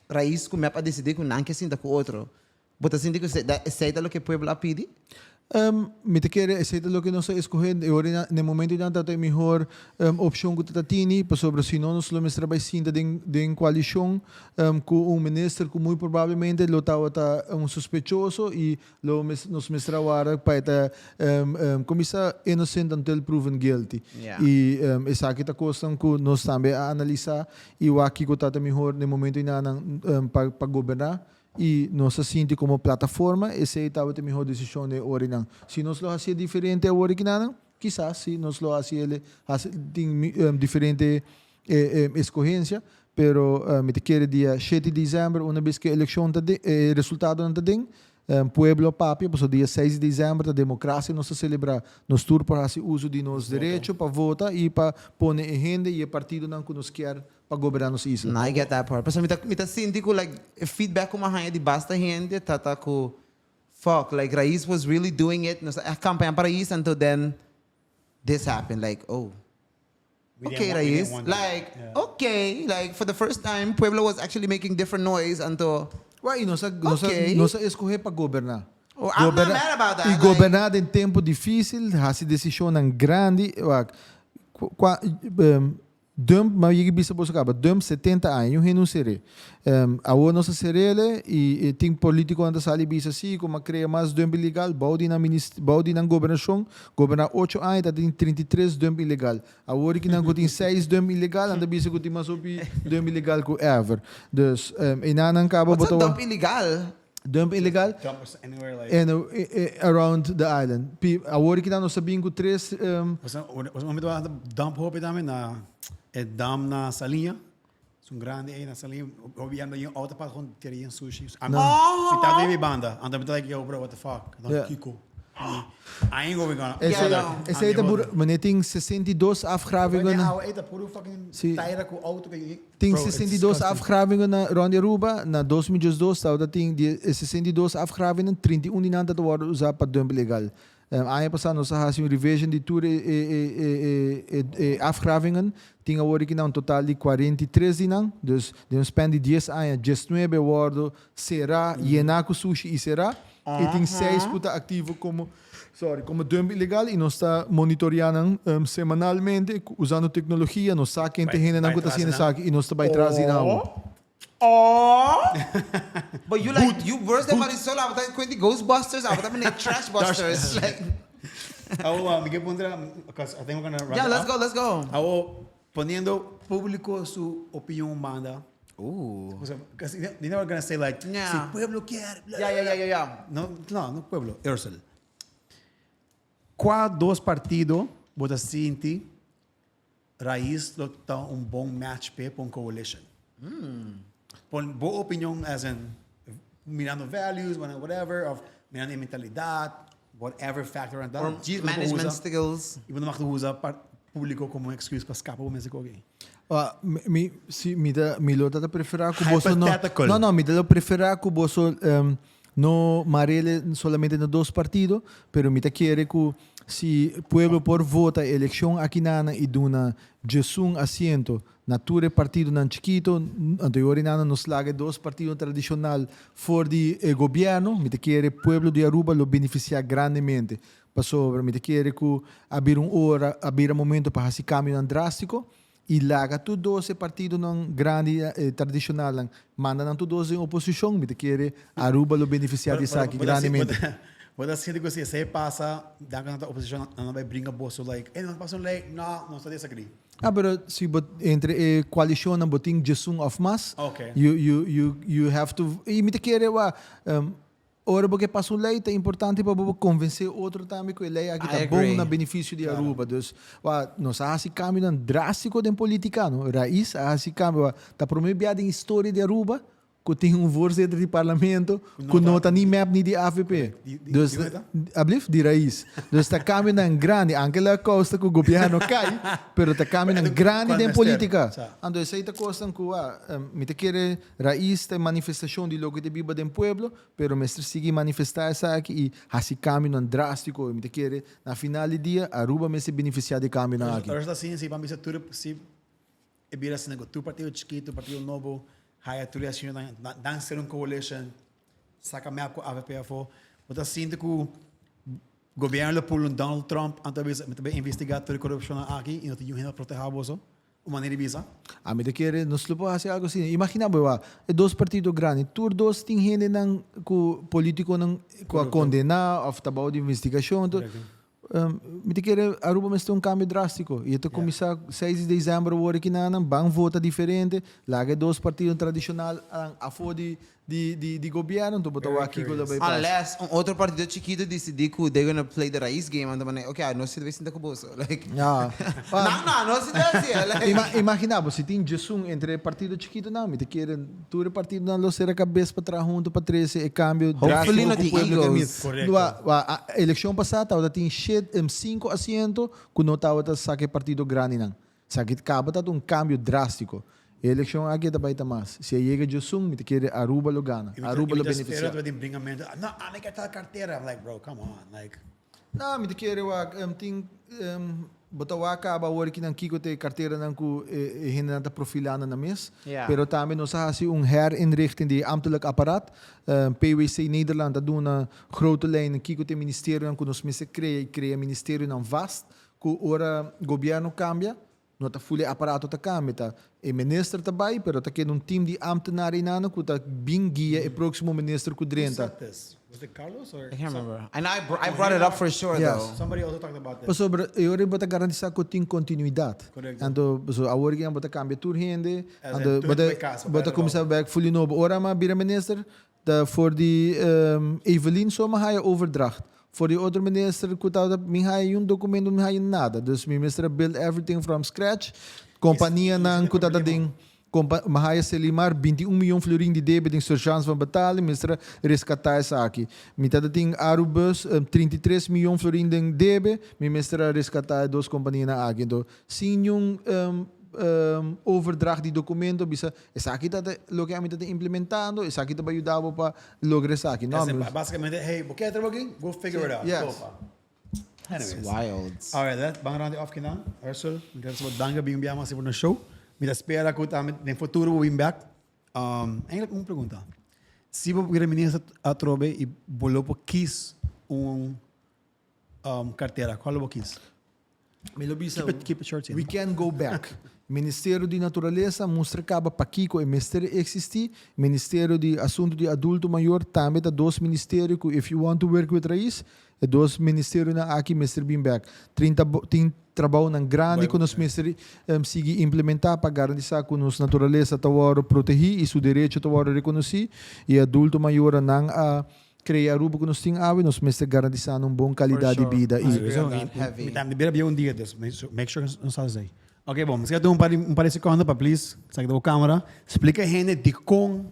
S2: Raiz cu mep a decidi cu nan ke sinta cu otro. Bo ta sinti cu esey ta loke pueblo a pidi?
S1: Mi ta kere esey ta loke nos a escoge e ora na e momento nan ta e mihor opcion cu ta tini pasobra si no nos lo mester a bay sinta den coalicion cu un minister cu muy probablemente lo tabata un sospechoso y Lo nos mester a warda pa e ta kuminsá innocent until proven guilty. I esaki ta kosnan ku nos tambe a analisá i wak kiko ta ta mihor den momento enanan pa pa goberná i nos a sinti komo plataforma esei tabata e mihor desishon den e ora einan. Si nos lo hasié diferente awor ekinanan, kisas si nos lo hasi el hasi tin diferente escogencia, pero mi ta kere dia shete di december una bes cu e eleccion ta den, e resultadonan ta den, pueblo a papia, pasobra dia seis di december ta democracia nos ta celebra, nos tur por haci uso di nos derecho pa vota y pa pone e hende y e partidonan cu nos kier pa goberna nos isla.
S2: No, I get that part. Pasobra mi ta mi ta sinti cu like e feedback cu mi a haña di basta hende ta ta cu fuck, like Raiz was really doing it, nos ta echt campaña pa Raiz anto then this happened, like oh. Okay Raiz, like okay, like for the first time pueblo was actually making different noise anto.
S1: Well, y nos a, nos a, nos a escoge pa goberna.
S2: Oh, I'm not mad about that.
S1: Y goberna den tempo dificil, haci decisionnan grandi, wak, cua, Dump, mi a yega bisa boso caba, dump 70 aña, niun hende no cer'é. Awor nos a cer'ele y tin politiconan ta sali bisa si, como a crea mas dump ilegal, bou di nan minis, bou di nan gobernacion, Goberná ocho aña ta tin 33 dump ilegal. Awor ki nan ku tin 6 dump ilegal, nan ta bisa ku tin mas hopi dump ilegal ku ever. Dus, einan nan kaba
S2: What's a dump ilegal?
S1: Dump ilegal?
S3: Dump anywhere like.
S1: En, around the island. Pi, awor ki nan nos ta bin ku tres.
S3: What's a momento a dump hopi tambe na e dam na Saliña. Esun grandi ei na Saliña. Hopi anda yen auto pas gewoon tira yen sushi. No. Mi ta den mi banda. Anto mi ta like, yo bro, what the fuck? Dan
S1: Yeah.
S3: kiko. I ain't going gonna.
S1: Esei,
S2: Yeah, no.
S1: esei ta bur, meneer tin 62 afgravingen.
S3: Na awa ei ta puro fucking
S1: Si.
S3: taira ku auto.
S1: Tin
S3: Bro, it's
S1: 62
S3: disgusting.
S1: afgravingen na rond di Aruba. Na 2012 tabata tin die 62 afgravingen, 31 di nan ta wordo usa pa dump ilegal. Aña pasá nos a hasi un revision di tur e afgravingen. Tin awor aki na un total di 43 di nan. Dus den un span di dies aña, diesnuebe a wòrdu será, yená ku sushi i será. Y tin seis cu ta activo como, sorry, como dump ilegal y nos ta monitorea nan semanalmente usando tecnologia. Nos sa ken ta hendenan cu ta haciendo esaki y nos ta bay tras di nan.
S2: Oh! But you like, you worse than Marisol, abo ta cuenta di Ghostbusters, abo ta mene Trashbusters. Like.
S3: Awo, mi ke puntra, because I think we're gonna wrap
S2: Yeah,
S3: it
S2: let's
S3: up.
S2: go, let's go.
S3: Awo, poniendo publico su opinion banda.
S2: Ooh.
S3: Because you know we're gonna say like,
S2: Yeah.
S3: si pueblo kier, bla,
S2: Yeah,
S3: bla,
S2: yeah, yeah,
S3: bla.
S2: yeah, yeah.
S3: No, no, no pueblo, Ursel. Cua dos partido bo ta sinti Raiz lo ta un bon match p'e pa un coalition? Pon bo opinion as in mirando values, whatever, of mirando e mentalidad, whatever factor nan ta.
S2: Or
S3: Djis bo no por
S2: management
S3: usa,
S2: skills.
S3: y bo no mag usa publico como un excuse pa scapa bo mes cu oke.
S1: Ah, mi, mi, si, mi ta, mi lo ta prefera cu boso no.
S3: Hypothetical.
S1: No, no, mi ta lo prefera cu boso no marele solamente na dos partido, pero mi ta kere cu si pueblo por vota eleccion aki nan y duna djesun asiento na tur e partidonan chikito, anto e ora nan nos laga e dos partido tradicional for di e gobierno, mi ta kere pueblo di Aruba lo beneficia grandemente. Pasobra mi ta kere cu a bira un ora, a bira momento pa haci cambionan drastico y laga tur dos e partidonan grandi tradicionalnan manda nan tur dos den oposicion, mi ta kere Aruba lo beneficia di esaki grandemente.
S3: Bo ta sinti cu si esey pasa, dan cu nan ta oposicion nan ta bay bringa boso like, ey nos pasa un ley, no, nos ta disagree.
S1: Ah, pero si bo entre e coalicionnan bo tin djesun of mas, you, you, you, you have to, y mi ta kere wa, Ora bo ke pasa un lei ta importante pa bo konvensé otro tambe ku e lei aki ta bon na benefisio di Aruba. Dus wa nos a hasi kambionan drástiko den politika no. Raiz a hasi kambio. Wa ta promé bia den historia di Aruba ku tin un voorzitter di parlamento ku no ta ni mep ni di avp. Dus ablief? Di Raiz. Dus ta kambionan grandi. Anke lo a kousa ku gobièrnu kai pero ta kambionan grandi den politika. Anto esei ta kosnan ku wa mi ta kere Raiz ta e manifestacion di loke ta biba den pueblo, pero mester sigui manifesta esaki y haci cambionan drastico. Mi ta kere na final di dia Aruba mester beneficia di e cambionan aki.
S3: Ora ta asina si ban bisa tur si e bira asina cu tur partido chikito, partido nobo haya tur e asuntonan dan ser un coalition saca mep cu avp afo. Bo ta sinti cu gobierno lo pul un Donald Trump anto a bisa mi ta bay investiga tur e corupcionnan aki y no tin niun hende pa proteha boso. Un manera di bisa.
S1: Ami ta kere nos lo por hasi algo asina. Imagina bo wak, e dos partido grandi, tur dos tin hendenan ku politikonan ku a kondena òf ta bou di investigashon. Mi ta kere Aruba mester un kambio drastiko i e ta kuminsá seis di desèmber awor aki nan ban vota diferente, laga e dos partido tradishonal afó di Di di di gobierno anto bo ta wak kiko ta bay pasa.
S2: Unless un otro partido chikito dicidi cu they gonna play the raiz game anto manera ok nos si ta bay sinta cu boso like
S1: Ya.
S2: No no nos si ta haci like.
S1: Ima imagina bo si tin djesun entre e partido chikitonan mi ta kere tur e partidonan lo sera cabes pa traha hunto pa trece e cambio
S2: Hopefully
S1: drastico
S2: no
S1: cu
S2: tin
S1: pueblo ke mira.
S2: egos.
S3: Correcto.
S1: Wa wa eleccion pasa tabata tin shet cinco asiento cu no tabata saca e partido grandinan. Esaki caba ta un cambio drastico. E eleccion aki ta bay ta mas. Si a yega djosun, mi ta kere Aruba lo gana. Aruba lo beneficia.
S3: Y mi ta spera bringamento. No, ami ke tal cartera. I'm like, bro, come on. Like.
S1: No, mi ta kere wak, tin, bo ta wak caba awor kinan kico ta e carteranan cu e hendenan ta profilando nan mes. Pero tambe nos a haci un herinrichting di e ambtelijk apparaat. PwC Nederland a duna grote lijnen kico ta e ministerionan cu nos mester crea y crea ministerionan vast. Cu ora gobierno cambia, no ta ful e aparato ta cambia, ta e minister ta bay, pero ta keda un team di ambtenaar eynano cu ta bin guia e proximo minister cu
S3: Who
S1: drenta.
S3: said this? Was it Carlos or
S2: I can't remember. I know I brought it up for sure
S1: Yes.
S2: though.
S3: Somebody also talked about this.
S1: Pasobra e ora bo ta garantisa cu tin continuidad.
S3: Correcto.
S1: Anto, pasobra awor ki bo ta cambia tur hende,
S3: As in,
S1: anto
S3: tur
S1: bo ta
S3: hende bay casa,
S1: bo ta
S3: bay
S1: cuminsa bek ful di nobo. Ora mi a bira minister, Ta for di Evelyn so mi haya overdracht. For di otro minister cu tabata mi haya yun documento mi haya nada. Dus mi mester a build everything from scratch. Companianan cu tabata den compa mi haya Selimar 21 miljoen florin di debe den surchance van betaling mi mester a rescata esaki. Mi tabata tin Arubus 33 miljoen florin den debe mi mester a rescata e dos companianan aki. Enton sin yun overdracht di documento bisa Esaki ta loke ami ta implementando, esaki ta bay yuda bo pa logra esaki. No,
S3: As in, basicamente, hey, bo kier trabaho aki? Go figure it out.
S1: Yes.
S3: Topa.
S2: That's
S3: Anyways.
S2: wild.
S3: Alright, that, ban round off kinan. Ursel, mi ta bo danki bin biaha mas for nos show. Mi ta spera ku tambe den futuro bo bin back. Um, eigenlijk un pregunta. Si bo bira minister atrobe y bo lo por kies un cartera, cual lo bo kies?
S1: Mi lo bisa,
S3: Keep it short, sí.
S1: we can't go back. Ministerio di Naturalesa mustra caba pakico e mester existi. Ministerio di Asunto di Adulto Mayor tambe ta dos ministerio cu if you want to work with Raiz, e dos ministerionan aki mester bin bek. Trinta tin trabounan grandi cu nos mester sigui implementa pa garantisa cu nos naturalesa ta worde protegi y su derecho ta worde reconoci y adulto mayornan a Crea Aruba cu nos tin awe, nos mester garantisa nan un bon calidad di bida y.
S3: Mi tambe bira bia un dia dus make sure nos sa esey. Ok bon, nos ta un par un par di secondo pa please saca bo camera splica hende dicon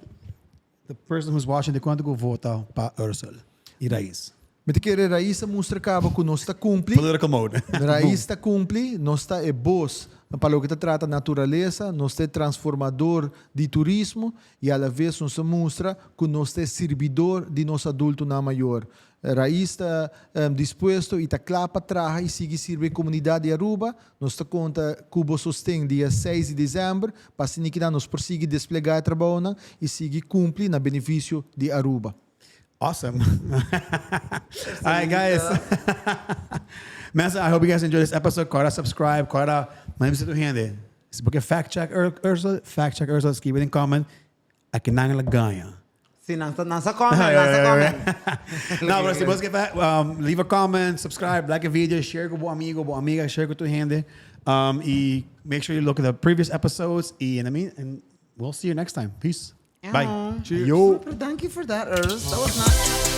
S3: the person who's watching dicon ta cu vota pa Ursel y Raiz.
S1: Mi ta kere Raiz a mustra caba cu nos ta cumpli.
S3: Political mode.
S1: Raiz ta cumpli, nos ta e bos pa loke ta trata naturalesa, nos ta e transformador di turismo i alaves nos ta mustra ku nos ta e sirbidor di nos adultonan mayor. Raiz ta dispuesto i ta kla pa traha i sigui sirbi e komunidat di Aruba. Nos ta konta ku bo sosten dia seis di desèmber pa asina kinan nos por sigui desplegá e trabounan i sigui kumpli na benefisio di Aruba.
S3: Awesome. All right, guys. Mensen, I hope you guys enjoyed this episode. Kora subscribe, kora. My name is Hende. Si bo ke fact check Ursula, fact check Ursula, skibi den comment, aki nan la gaña.
S2: Si, nan sa, nan sa comment, nan sa comment.
S3: No, pero si bo ke leave a comment, subscribe, like a video, share ku bo amigo, bo amiga, share ku tur hende. Y make sure you look at the previous episodes. Y, and I mean, and we'll see you next time. Peace. Bye.
S1: Cheers.
S3: Yo.
S2: Super, thank you for that, Urs. That was nice.